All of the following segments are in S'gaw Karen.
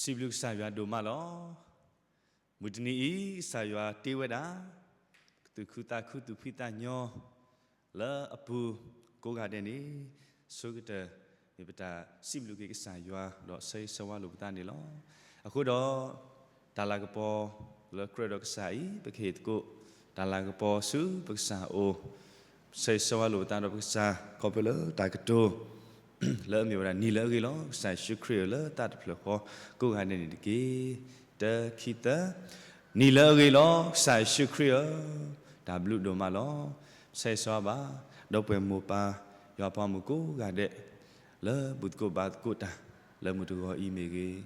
စံးဘျုးကစၢ်ယွၤဒိၣ်မးလီၤ. မုၢ်တနံၤအံၤ ကစၢ်ယွၤတ့ဝဲဒၣ် သူၣ်ခုသးခု သူၣ်ဖှံသးညီ လၢအပူၤကိးဂၤဒဲးန့ၣ် ဆိကတၢၢ် မ့ၢ်ပတၢ်စံးဘျုးက့ၤကစၢ်ယွၤ ဒီးဆၢဂ့ၤဆၢဝါလိာ်ပသးန့ၣ်လီၤ. အဃိဒီး တၢ်လၤကပီၤလၢကြၢးဒီးကစၢ်အံၤ ပကဟ့ၣ်သကိး တၢ်လၤကပီၤဆူပကစၢ်အအိၣ် ဆၢဂ့ၤဆၢဝါလိာ်ပသးဒီးပကစၢ် ခီဖျိလၢတၢ်ကတိၤ လၢအမ့ၢ်ဝဲဒၣ် နံၤလၢအဂ့ၤလီၤ ကစၢ်ယ့ၣ်ၡူးခရံာ်ဧၢ လၢသးတဖျၢၣ်ဃီကိးဂၤဒဲးန့ၣ်တက့ၢ်. တၢ ခံ သၢ, နံၤလၢအဂ့ၤလီၤ ကစၢ်ယ့ၣ်ၡူးခရံာ်ဧၢ, တၢ်ဘျုးဒိၣ်မးလီၤ. ဆၢဂ့ၤဆၢဝါဘၣ် ဒီပုၢ်ဝဲၢ်မိၢ်ပၢ် ယွၤအဖိမုၣ်ကိးဂၤဒဲး လၢဘူၣ်သကိးဘါသကိးတၢ် လၢမုၢ်တဂီၤအံၤမ့ၢ်ဂ့ၤ,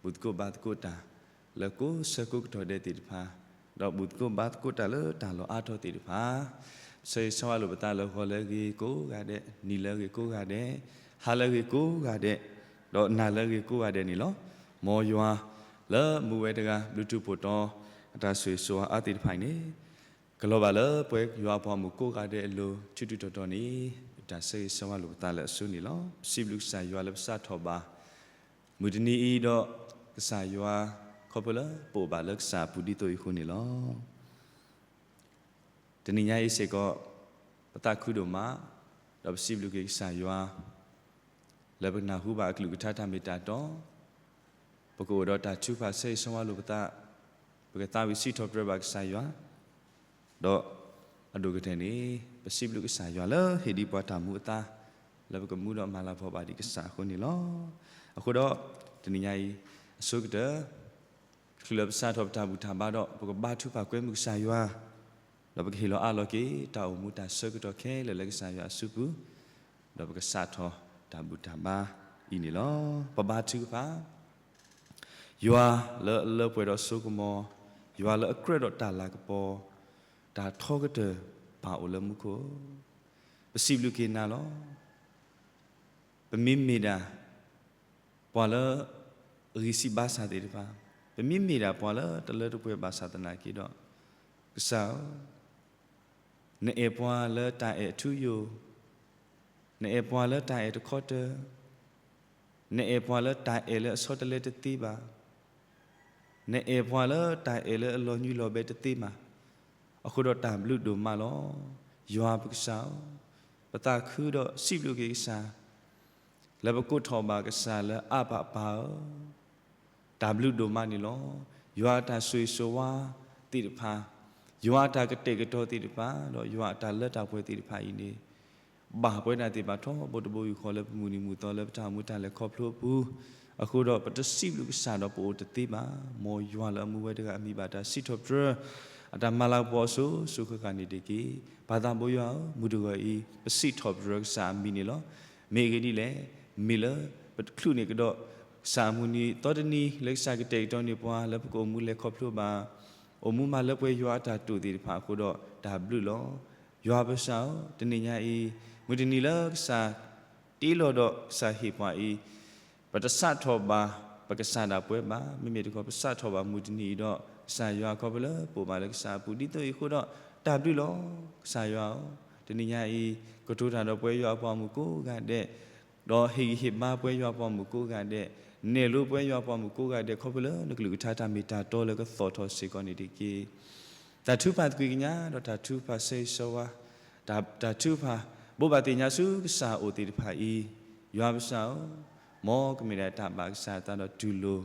ဘူၣ်သကိးဘါသကိးတၢ် လၢကိးဆၢကိးကတီၢ်ဒဲးသ့ၣ်တဖၣ်, ဒီးဘူၣ်သကိးဘါသကိးတၢ်လၢတၢ်လီၢ်အါထီၣ်သ့ၣ်တဖၣ်, ဆၢဂ့ၤဆၢဝါလိာ်ပသးလၢဂီၤလၢအဂ့ၤကိးဂၤဒဲး, နံၤလၢအဂ့ၤကိးဂၤဒဲး, ဟါလၢအဂ့ၤကိးဂၤဒဲး, ဒီးနၤလၢအဂ့ၤကိးဂၤဒဲးန့ၣ်လီၤ. မ်ယွၤလၢမူဝဲတဂၤ ဘျုးထူးဖှိၣ်တီ အတၢ်ဆိၣ်ဂ့ၤဆိၣ်ဝါအါသ့ၣ်တဖၣ်အံၤန့ၣ် ကလီၤဘၣ်လၢပဝဲယွၤအဖိမုၣ်ကိးဂၤဒဲးအလိၤ ထူးထူးတီၤတီၤန့ၣ် ပတၢ်ဆၢဂ့ၤဆၢဝါလိာ်ပသးလၢအဆိန့ၣ်လီၤ. ပစံးဘျုးကစၢ်ယွၤလၢပစးထီၣ်ဘၣ် မုၢ်တနံၤအံၤဒီး ကစၢ်ယွၤ ခီဖျိလၢပအိၣ်ဘၣ်လၢကစၢ်အပူၤဒ်သိးအံၤအဃိန့ၣ်လီၤ. တနံၤညါအံၤစ့ၢ်ကီး ပသးခုဒိၣ်မး ဒီးပစံးဘျုးက့ၤကစၢ်ယွၤ လၢပကနၢ်ဟူဘၣ်အကလုၢ်ကထါတၢ်မ့ၢ်တၢ်တီ, ပကအိၣ်ဒီးတၢ်ထုကဖၣ်ဆၢဂ့ၤဆၢဝါလိာ်ပသး, ပကသးဝံၣ်စံးထီၣ်ပတြၢၤဘၣ်ကစၢ်ယွၤ, ဒီးအဒိၣ်ကတၢၢ်န့ၣ် ပစံးဘျုးကစၢ်ယွၤလၢဟ့ၣ်ဒံးပှၤတၢ်မူအသါ လၢပကမူဒီးမၤလၤကပီၤဘၣ်ဒံးကစၢ်အဃိန့ၣ်လီၤ. အဃိဒီး တနံၤညါအံၤ အဆိကတၢၢ် တချုးလၢပစးထီၣ်ပတၢ်ဘူၣ်တၢ်ဘါဒီး ပကဘါထုကဖၣ်ကွဲမုာ်ကစၢ်ယွၤ, ဒီးပကဟ့ၣ်လီၤအးလီၤက့ၤ တၢ်အိၣ်မူတၢ်ဆၢကတီၢ်ခဲလၢာ်လၢကစၢ်ယွၤအစုပူၤ, ဒီးပကစးထီၣ်တၢ်ဘူၣ်တၢ်ဘါအံၤန့ၣ်လီၤ. ပဘါထုကဖၣ် ယွၤလၢအလၢပှဲၤဒီးစိကမီၤ, ယွၤလၢအကြၢးဒီးတၢ်လၤကပီၤ, တၢ်ထီကတၢၢ်ပာ်အိၣ်လၢမူခိၣ်, ပစံးဘျုးက့ၤနၤလီၤ. ပမ့မ့ၢ်ဒၣ် ပှၤလၢအဂံၢ်စၢ်ဘါစၢ်သ့ၣ်တဖၣ်, ပမ့မ့ၢ်ဒၣ်ပှၤလၢတလၢတပှဲၤဘၣ်ဆၣ်သနာ်က့ဒီး, ကစၢ်ဧၢ, နအဲၣ်ပှၤလၢတၢ်အဲၣ်အထူအယိာ်, နအဲၣ်ပှၤလၢတၢ်အဲၣ်တခီတၢၢ်, နအဲၣ်ပှၤလၢတၢ်အဲၣ်လၢအဆီတလဲတသ့ဘၣ် နအဲၣ်ပှၤလၢတၢ်အဲၣ်လၢအလီၤညွံးလီၤဘဲတသ့ဘၣ်. အဃိဒီးတၢ်ဘျုးဒိၣ်မးလီၤ. ယွၤပကစၢ်ဧၢ, ပသးခုဒီးစံးဘျုးက့ၤကစၢ် လၢပကိးထီၣ်ဘၣ်ကစၢ်လၢအါဘၣ်ပၢ်ဧၢ, တၢ်ဘျုးဒိၣ်မးန့ၣ်လီၤ. ယွၤအတၢ်ဆိၣ်ဂ့ၤဆိၣ်ဝါသ့ၣ်တဖၣ်, ယွၤအတၢ်ကတဲာ်ကတီၤသ့ၣ်တဖၣ်, ဒီးယွၤအတၢ်လၢတၢ်ပှဲၤသ့ၣ်တဖၣ်အံၤန့ၣ် ဘၣ်ပဝဲဒၣ်သ့ၣ်တဖၣ်ထီဘိတဘိယူၢ်ဃီလၢပမုၢ်နံၤမုၢ်သီလၢပတၢ်အိၣ်မူတၢ်လဲၤခီဖျိအပူၤ, အဃိဒီးပတစံးဘျုးကစၢ်ဒီးပအိၣ်တသ့ဘၣ်. မ်ယွၤလၢအမူဝဲတဂၤအမံၤဘၣ်တၢ်စံးထီၣ်ပတြၢၤ, အတၢ်မၤလၤကပီၤအစိၤစိၤဃၣ်ဃၣ်န့ၣ်တက့ၢ်. ပၢ်သးဘိယွၤဧၢ, မုၢ်တဂီၤအံၤ ပစံးထီၣ်ပတြၢၤကစၢ်အမံၤန့ၣ်လီၤ. မ့ၢ်အဂ့ၢ်ဒ်လဲၣ်, မ့ၢ်လၢပတချုးန့ၢ်ကဒီး ကစၢ်အမုၢ်နံၤသီတနံၤ လၢကစၢ်ကတဲာ်ကတီၤန့ၢ်ပှၤ လၢပကအိၣ်မူလဲၤခီဖျိဘၣ် အိၣ်မူမၤလၢပှဲၤယွၤအတၢ်တိာ်သ့ၣ်တဖၣ်အဃိဒီး တၢ်ဘျုးလီၤ. ယွၤပကစၢ်ဧၢ, တနံၤညါအံၤ မုၢ်တနံၤလၢကစၢ်တ့လီၤဒီးကစၢ်ဟ့ၣ်ပှၤအံၤ, ပတစးထီၣ်ဘၣ် ပကစၢ်ဒၣ်ပဝဲဘၣ်. မ့မ့ၢ်တခီ ပစးထီၣ်ဘၣ်မုၢ်တနံၤအံၤဒီး ကစၢ်ယွၤခီဖျိလၢပအိၣ်ဘၣ်လၢကစၢ်အပူၤဒ်သိးအံၤအဃိဒီး တၢ်ဘျုးလီၤ. ကစၢ်ယွၤဧၢ, တနံၤညါအံၤ ကတိၤတၢ်ဒီးပဝဲယွၤအဖိမုၣ်ကိးဂၤဒဲး ဒီးဟ့ၣ်ဂံၢ်ဟ့ၣ်ဘါပဝဲယွၤအဖိမုၣ်ကိးဂၤဒဲး, နဲၣ်လိပဝဲယွၤအဖိမုၣ်ကိးဂၤဒဲး ခီဖျိလၢနကလုၢ်ကထါတၢ်မ့ၢ်တၢ်တီလၢကသီၣ်ထီၣ်စ့ၢ်ကီးန့ၣ်တက့ၢ်. တၢ်ထုကဖၣ်သကွံာ်ကညး ဒီးတၢ်ထုကဖၣ်ဆၢဂ့ၤဆၢဝါ, တၢ်ထုကဖၣ်ဘိးဘၣ်သ့ၣ်ညါဆူကစၢ်အအိၣ်သ့ၣ်တဖၣ်အံၤ, ယွၤပကစၢ်ဧၢ, မ်ကမ့ၢ်ဒၣ်တၢ်ဘၣ်ကစၢ်အသးဒီးတူၢ်လိာ်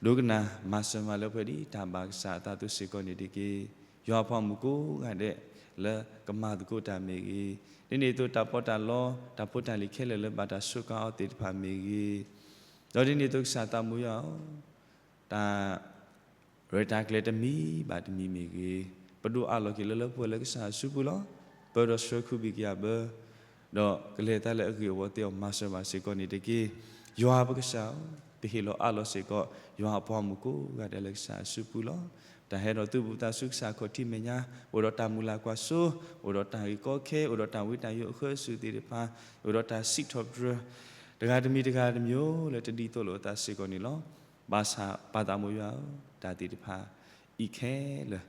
ဒိကနၣ်မၤစၢၤမၤလၢပှဲၤဒ်တၢ်ဘၣ်ကစၢ်အသးအသိးစ့ၢ်ကီးန့ၣ်တက့ၢ်. ယွၤအဖိမုၣ်ကိးဂၤဒဲး လၢကမၤသကိးတၢ်မ့ၢ်ဂ့ၤ, ဒ်န့ၣ်အသိးတၢ်ပီးတၢ်လီ တၢ်ဖိတၢ်လံၤခဲလၢာ်လၢဘၣ်တၢ်စူးကါအီၤသ့ၣ်တဖၣ်မ့ၢ်ဂ့ၤ, ဒီးဒ်န့ၣ်အသိးကစၢ်သးဘိယွၤဧၢ, တၢ် ရဲၣ်တၢ်ကျဲၤတမံၤဘၣ်တမံၤမ့ၢ်ဂ့ၤ, ပဒိးအးလီၤက့ၤလၢလၢပှဲၤပှဲၤလၢကစၢ်အစုပူၤလီၤ. ပၢဒီးဆှၢခူဘံၣ်ကယၤဘၢ, ဒီးကလဲၤသးလၢအဂ့ၢ်အဝီသ့အီၤမၤစၢၤဘၣ်စ့ၢ်ကီးန့ၣ်တက့ၢ်. ယွၤပကစၢ်ဧၢ, ပဟ့ၣ်လီၤအးလီၤစ့ၢ်ကီး ယွၤအဖိမုၣ်ကိးဂၤဒဲးလၢကစၢ်အစုပူၤလီၤ. တၢ်ဟဲဒီးသုးဘူးသးဆူကစၢ်ခီၣ်ထံးမဲာ်ညါ, အိၣ်ဒီးတၢ်မုၢ်လၢ်ကွၢ်စိ, အိၣ်ဒီးတၢ်ဂ့ၢ်ကီခဲ, အိၣ်ဒီးတၢ်ဝံတၢ်ယိးအဃၢအစုးသ့ၣ်တဖၣ်, အိၣ်ဒီးတၢ်စံးထီၣ်ပတြၢၤ တဂၤတမံၤတဂၤတမံၤလၢတဒ်သိးလိာ်အသးစ့ၢ်ကီးန့ၣ်လီၤ. ဘၣ်ဆၣ်ပၢ်သးဘိယွၤဧၢ, တၢ်သ့ၣ်တဖၣ်အံၤခဲလၢာ်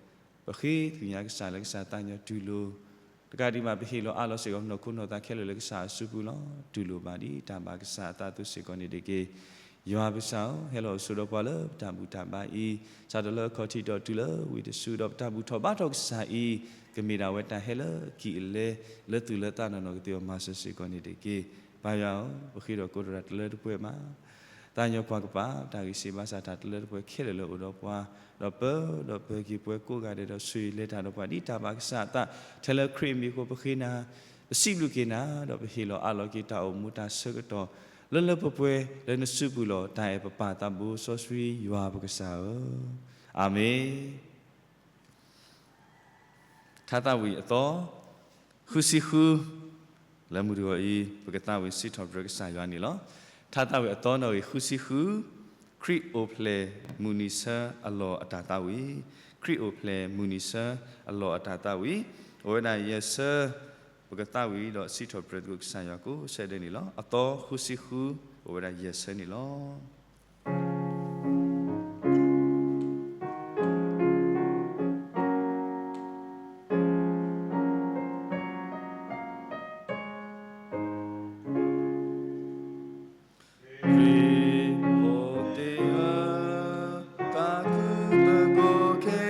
ပဃ့ကညးကစၢ်လၢကစၢ်သးညီတူၢ်လိာ်, တကးဒံးဘၣ် ပဟ့ၣ်လီၤအးလီၤစ့ၢ်ကီးနီၢ်ခိနီၢ်သးခဲလၢာ်လၢကစၢ်အစုပူၤလီၤ. တူၢ်လိာ်ဘၣ်ဒ်တၢ်ဘၣ်ကစၢ်အသးအသိးစ့ၢ်ကီးန့ၣ်တက့ၢ်. ယွၤပကစၢ်ဧၢ, ဟဲလီၤအိၣ်ဆိးဒီးပှၤလၢပတၢ်ဘူၣ်တၢ်ဘါအံၤ, စးထီၣ်လၢအခီၣ်ထံးဒီးတုၤလၢဝံၤတစု, ဒီးပတၢ်ဘူၣ်ထီၣ်ဘါထီၣ်ကစၢ်အံၤ, ကမ့ၢ်ဒၣ်ဝဲတၢ်ဟဲလၢအကံၢ်အလဲ, လၢသူၣ်လၢသးနီၢ်နီၢ်ကသ့အီၤမၤစၢၤစ့ၢ်ကီးန့ၣ်တက့ၢ်. ပၢ်ယွၤဧၢ, ပဃ့ဒီးကိးဒီးတၢ်တလၢတပှဲၤမး, သးကညီၤကွၢ်ကပာ် တၢ်ဂံၢ်စၢ်ဘါစၢ်တၢ်တလၢတပှဲၤခဲလၢာ်လၢအိၣ်ဒီးပှၤ, ဒီးပၢဒီးပၢက့ၤပှၤကိးဂၤဒဲးဒီးဆိၣ်ဂ့ၤလဲၤတၢ်ဒီးပှၤဒ်တၢ်ဘၣ်ကစၢ်အသး, ထဲလၢခရံာ်အမံၤအဃိပဃ့နၤ, ပစံးဘျုးက့ၤနၤ, ဒီးပဟ့ၣ်လီၤအးလီၤက့ၤတၢ်အိၣ်မူတၢ်ဆၢကတီၢ် လၢလၢပှဲၤပှဲၤလၢနစုပူၤလီၤ. တၢ်အဲၣ်ပပၢ်သးဘိစီဆှံယွၤပကစၢ်ဧၢ, အၤမ့ၣ်. ထါသးဝံၣ်အသီ ဃုဆံဃု, လၢမုၢ်တဂီၤအံၤ ပကသးဝံၣ်စံးထီၣ်ပတြၢၤကစၢ်ယွၤန့ၣ်လီၤ. ထါသးဝံၣ်အသီနီၣ်ဂံၢ်ဃုဆံဃု, ခရံာ်အိၣ်ဖျဲၣ်မုၢ်နံၤဆၢအလီၢ်အတၢ်သးဝံၣ်, ခရံာ်အိၣ်ဖျဲၣ်မုၢ်နံၤဆၢအလီၢ်အတၢ်သးဝံၣ်, အိၣ်ဝဲဒၣ်ယဲၢ်ဆၢ, ပကသးဝံၣ်ဒီးစံးထီၣ်ပတြၢၤသကိးကစၢ်ယွၤကိးဆၢဒဲးန့ၣ်လီၤ. အသီဃုဆံဃု, အိၣ်ဝဲဒၣ်ယဲၢ်ဆၢန့ၣ်လီၤ. ခရံာ်ဖိသ့ၣ်ဧၢ, သးခုသကိးခဲ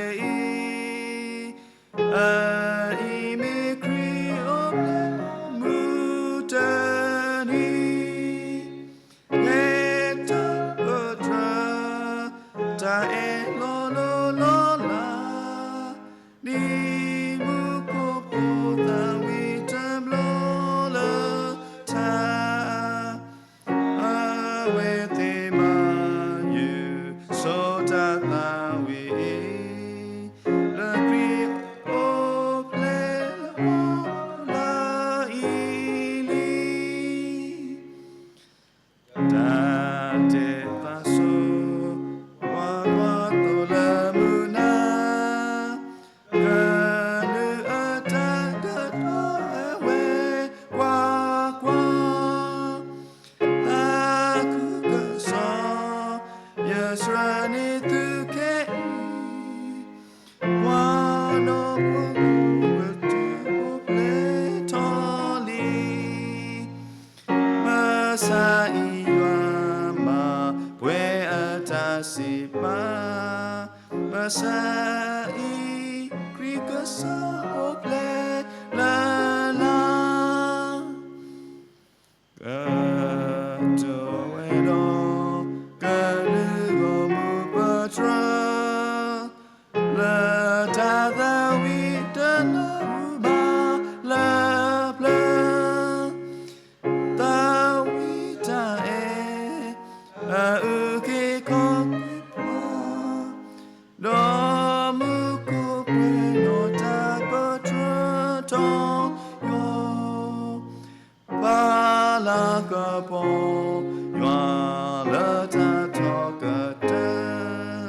အံၤ, အအံၤမ့ၢ်ခရံာ်အိၣ်ဖျဲၣ်မုၢ်တနံၤ, ဂဲၤတၢ်ပတြၢၤ တၢ်အဲၣ်လီၤလိၤလီၤလး, ဒ်မူခိၣ်ဖိသးဝံၣ်တဘျီလၢထါ, အဝဲသ့ၣ်မၤယုာ်ဆိတၢ်သးဝံၣ်အံၤ, လၢခရံာ်အိၣ်ဖျဲၣ်လၢအီၤလၢအံၤလံ. တၢ်တဲသးဆိ, ကွၢ်ကွၢ်သိလၢမုၢ်နၤ, ကလုၢ်အတၢ်ကတိၤအဝဲကွၢ်ကွၢ်, သးခုကစီၣ်, ယဆှၢန့ၢ်သုခဲအံၤ, ပှၤဒီးဖိမုၣ်ကတုၤအိၣ်ဖျဲၣ်ထီၣ်လံ. မုၢ်ဆါအံၤယွၤမၤပှဲၤအတၢ်စံးပာ်, မုၢ်ဆါအံၤခရံာ်ကစၢ်အိၣ်ဖျဲၣ်လၢ်လၢ် ကတိၤဝဲဒီး ကလုၢ်ဂီၢ်မုၢ်ပတြၢၤ, လၢတၢ်သးဝံၣ်တနၢ်ဟူဘၣ်လၢပျၢၤ, သးဝံၣ်တၢ်အဲၣ် အအုၣ်က့ၤခီၣ်က့ၤပှၤ, ဒီးမူခိၣ်ပှဲၤဒီးတၢ်ပတြၢၤထီၣ်ယွၤ, ပာ်လၤကပီၤယွၤလၢတၢ်ထီၣ်ကတၢၢ်,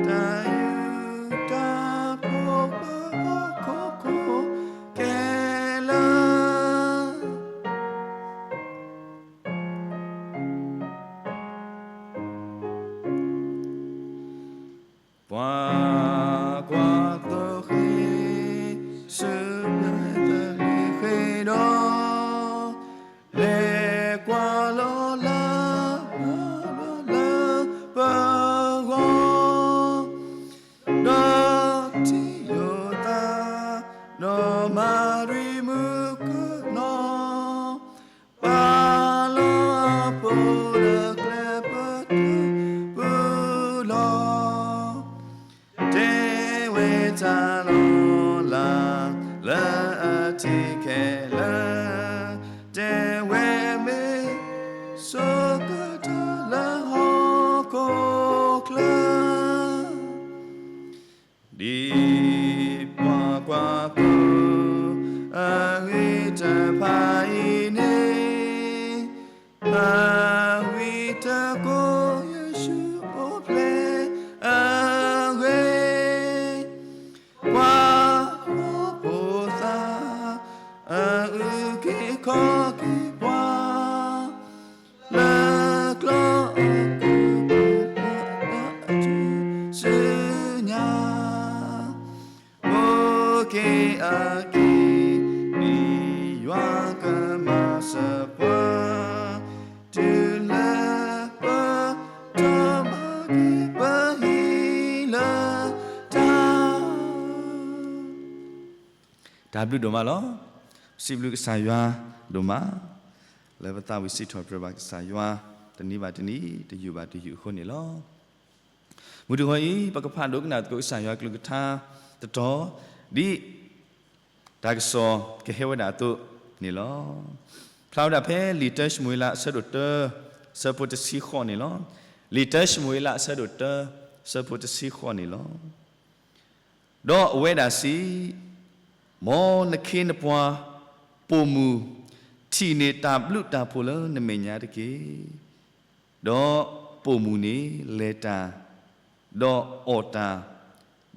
တၢ်ယူးတၢ်ဖိးလၢဟီၣ်ခိၣ်ခိၣ်ခဲလၢာ်. ပှၤကွၢ်သိဃ့ ဆူပသလ့ဃ့ဒီး, လဲၤကွၢ်လီၤလၢ လၢပဂီၢ်, ဒီးထံၣ်ယိၤသး ဒီးမၤရံမုၣ်ကနီၤ, ပာ်လီၤအဖိလၢကျဲပတုာ်ပူၤလီၤ. တဲဝဲတၢ်လီၤလး လၢအထံၣ်ခဲလၢာ်, တဲဝဲမ့ၢ်ဆိကတၢၢ်လၢဟီၣ်ခိၣ်ချၢ, ဒ်ပှၤကွၢ်သိ အဂ့ၢ်တဖၣ်အံၤန့ၣ်, အဝံတကိးယ့ၣ်ၡူးအိၣ်ဖျဲၣ်အဂ့ၢ်, ပှၤဟီၣ်ဖိသၣ် အအုၣ်က့ၤခီၣ်က့ၤပှၤ, လၢကျီအကူၣ်ပူၤ အတုၤဆူညါ, အိၣ်က့ၤအက့ၤ ဒ်ယွၤကမၤစၢၤပှၤ, တုၤလၢပ တၢ်ဘျုးဒိၣ်မးလီၤ. စံးဘျုးကစၢ်ယွၤဒိၣ်မး လၢပသးဝံၣ်စံးထီၣ်ပတြၢၤဘၣ်ကစၢ်ယွၤ တနံၤဘၣ်တနံၤ တယုၢ်ဘၣ်တယုၢ်အဃိန့ၣ်လီၤ. မုၢ်တဂီၤအံၤ ပကဖးဒိကနၣ်သကိးကစၢ်ယွၤကလုၢ်ကထါတတီၤ ဒ်တၢ်ကစီၣ်ကဟဲဝဲဒၣ်အသိးန့ၣ်လီၤ. ဖျါဝဲဒၣ်ဖဲ လံာ်တၢၡမူၤအ့လး အဆၢဒိၣ်တၢ ဆၢဖိတဆံဃိးန့ၣ်လီၤ. လံာ်တၢၡမူၤအ့လး အဆၢဒိၣ်တၢ ဆၢဖိတဆံဃိးန့ၣ်လီၤ. ဒီးအဝဲဒၣ်စံး, မ်နခ့နပှၤပိာ်မုၣ်ထံၣ်န့ၢ်တၢ်ဘျုးတၢ်ဖှိၣ်လၢနမဲာ်ညါတက့ၢ်. ဒီးပိာ်မုၣ်န့ၣ်လဲၤတၢ်, ဒီးအီၣ်တၢ်,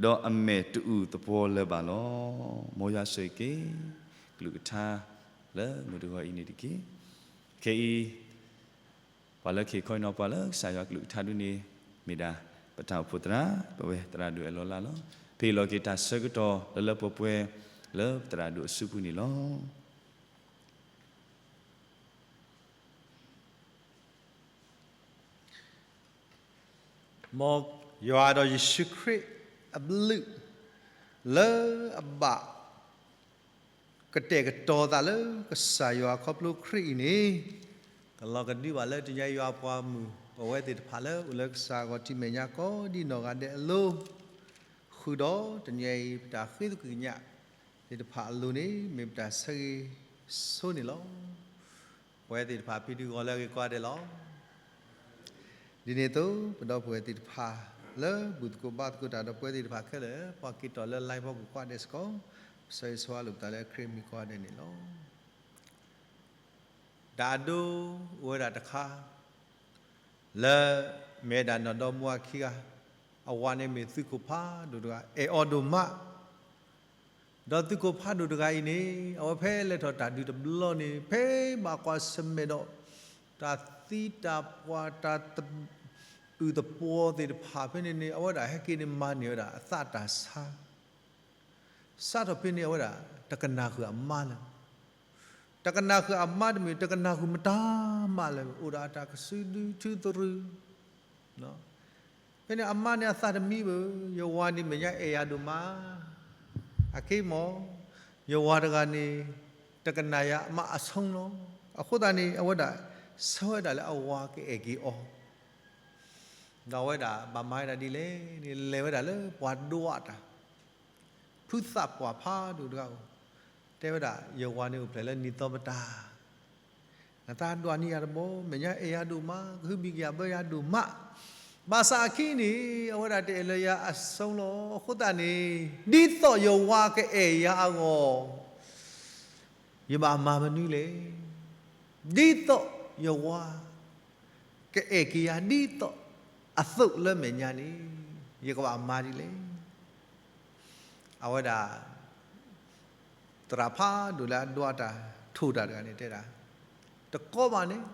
ဒီးအမဲာ်တအုၣ်သပှီၤလၢၤဘၣ်လီၤ. မ်ယွၤဆိၣ်ဂ့ၤက့ၤ ကလုၢ်ကထါလၢမုၢ်တဂီၤအံၤန့ၣ်တက့ၢ်. ခဲအံၤ ပှၤလၢခ့ခီအံၤနီၤ ပှၤလၢကစၢ်ယွၤကလုၢ်ကထါဒုန့ၣ် မ့ၢ်ဒၣ်ပတၢ်အိၣ်ဖှိၣ်သရၣ် ပဝဲသရၣ်ဒိၣ်အဲၣ်လီၤလါလီၤ. ဖဲအံၤလီၤက့ၤတၢ်ဆၢကတီၢ်လၢလၢပှဲၤပှဲၤ လၢပသရၣ်ဒိၣ်အစုပူၤန့ၣ်လီၤ. မ်ယွၤဒီးယ့ၣ်ၡူးခရံာ်အဘျုး လၢအဘၣ် ကတဲာ်ကတီၤသးလၢကစၢ်ယွၤခီဖျိခရံာ်အံၤန့ၣ်, ကလီၤကဒုဘၣ်လၢတနံၤအံၤယွၤအပှၤမုၣ် ပဝဲသ့ၣ်တဖၣ်လၢအိၣ်လၢကစၢ်ဂီၢ်ထံးမဲာ်ညါကိးဒံနီၢ်ဂၤဒဲးအလိၤ, ဃုာ်ဒီးတနံၤအံၤ ပတၢ်ဃ့သကွံၢ်ကညးသ့ၣ်တဖၣ်အလိၤန့ၣ် မ့ၢ်ပတၢ်ဆၢဂ့ၤဆိန့ၣ်လီၤ. ပဝဲသ့ၣ်တဖၣ်ဖံးဒုးဂီၤလၢအဂ့ၤကိးဂၤဒဲးလီၤ. ဒ်န့ၣ်အသိး ပဒီပုၢ်ဝဲၢ်သ့ၣ်တဖၣ် လၢဘူၣ်သကိးဘါသကိးတၢ်ဒီးပဝဲသ့ၣ်တဖၣ်ခဲလၢာ် ပှၤက့ၤတီၢ်လၢ live ဖီခိၣ်ကိးဂၤဒဲးစ့ၢ်ကီး, ပဆၢဂ့ၤဆၢဝါလိာ်ပသးလၢခရံာ်မံၤကိးဂၤဒဲးန့ၣ်လီၤ. တၢ်အဒိအိၣ်ဝဲဒၣ်တခါ လၢမ့ၢ်ဝဲဒၣ်နီၢ်ဒီမါဝၤခံဂၤ, အဝၤန့ၣ်မ့ၢ်သုးခိၣ်ဖးဒိၣ်တဂၤ အဲၣ်အီၤဒိၣ်မး ဒီးသုးခိၣ်ဖးဒိၣ်တဂၤအံၤန့ၣ် အဝဲဖဲလဲၤထီၣ်တၢ်ဒုးတဘျီန့ၣ် ဖဲဘၣ်ကွၢ်ဆၢၣ်မဲာ်ဒီး တၢ်သံတၢ်ပှၢ် တၢ်အုၣ်သပှီၤသ့ၣ်တဖၣ်ဖဲန့ၣ်န့ၣ် အဝဲဒၣ်ဟဲက့ၤန့ၣ်မၤန့ၢ်ဝဲဒၣ်အသးတၢ်ဆါ စးထီၣ်ဖဲန့ၣ် အဝဲဒၣ်တကနၣ်ဃုာ်အမါလၢၤ, တကနၣ်ဃုာ်အမါတမ့ၢ် တကနၣ်ဃုာ်မတၤမးလၢၤ, အိၣ်ဒီးအတၢ်ကစုဒုထုသရူး, ဖဲန့ၣ်အမါန့ၣ်အသးတမံဘၣ်, ယဝၤန့ၣ်မဲာ်ညါအဲၣ်ယၤဒိၣ်မး, အက့မး, ယဝၤတဂၤန့ၣ် တကနၣ်ယၤမးအဆိလီၤ. အဃိသတးန့ၣ် အဝဲဒၣ်ဆၢဝဲဒၣ်လၢအဝၤကအဲၣ်က့ၤအီၤ ဒီးအဝဲဒၣ်ဘၣ်မၤဝဲဒၣ်ဒ်လဲၣ်န့ၣ် လဲၤဝဲဒၣ်လၢပှၤဒွးတၢ် ဖုသးပှၢ်ဖးဒိၣ်တဂၤအအိၣ်, တဲဝဲဒၣ် ယဝၤန့ၣ်အိၣ်ဖျဲၣ်လၢနံၣ်သီပတၢ်, နသးဒွးန့ၢ်ယၤတဘျီ, မဲာ်ညါအဲၣ်ယၤဒိၣ်မး, ကဟုဘံၣ်ကယာ်ဘၢယၤဒိၣ်မး, ဘၣ်ဆၣ်အခံန့ၣ် အဝဲဒၣ်တအဲၣ်လၢယၤအဆိလီၤ. အဃိသတးန့ၣ် ဒ်သိးယဝၤကအဲၣ်ယၤအဂီၢ် ယဘၣ်မၤမနုၤလဲၣ်. ဒ်သိးယဝၤ ကအဲၣ်က့ၤယၤဒ်သိးအသိးလၢမဲာ်ညါန့ၣ် ယကဘၣ်မၤဒ်လဲၣ်. အဝဲဒၣ် သရၣ်ဖးဒိၣ်လၢအဒွးတၢ်ထိၣ်တၢ်တဂၤန့ၣ်တဲဒၣ်, တကီဘၣ်န့ၣ်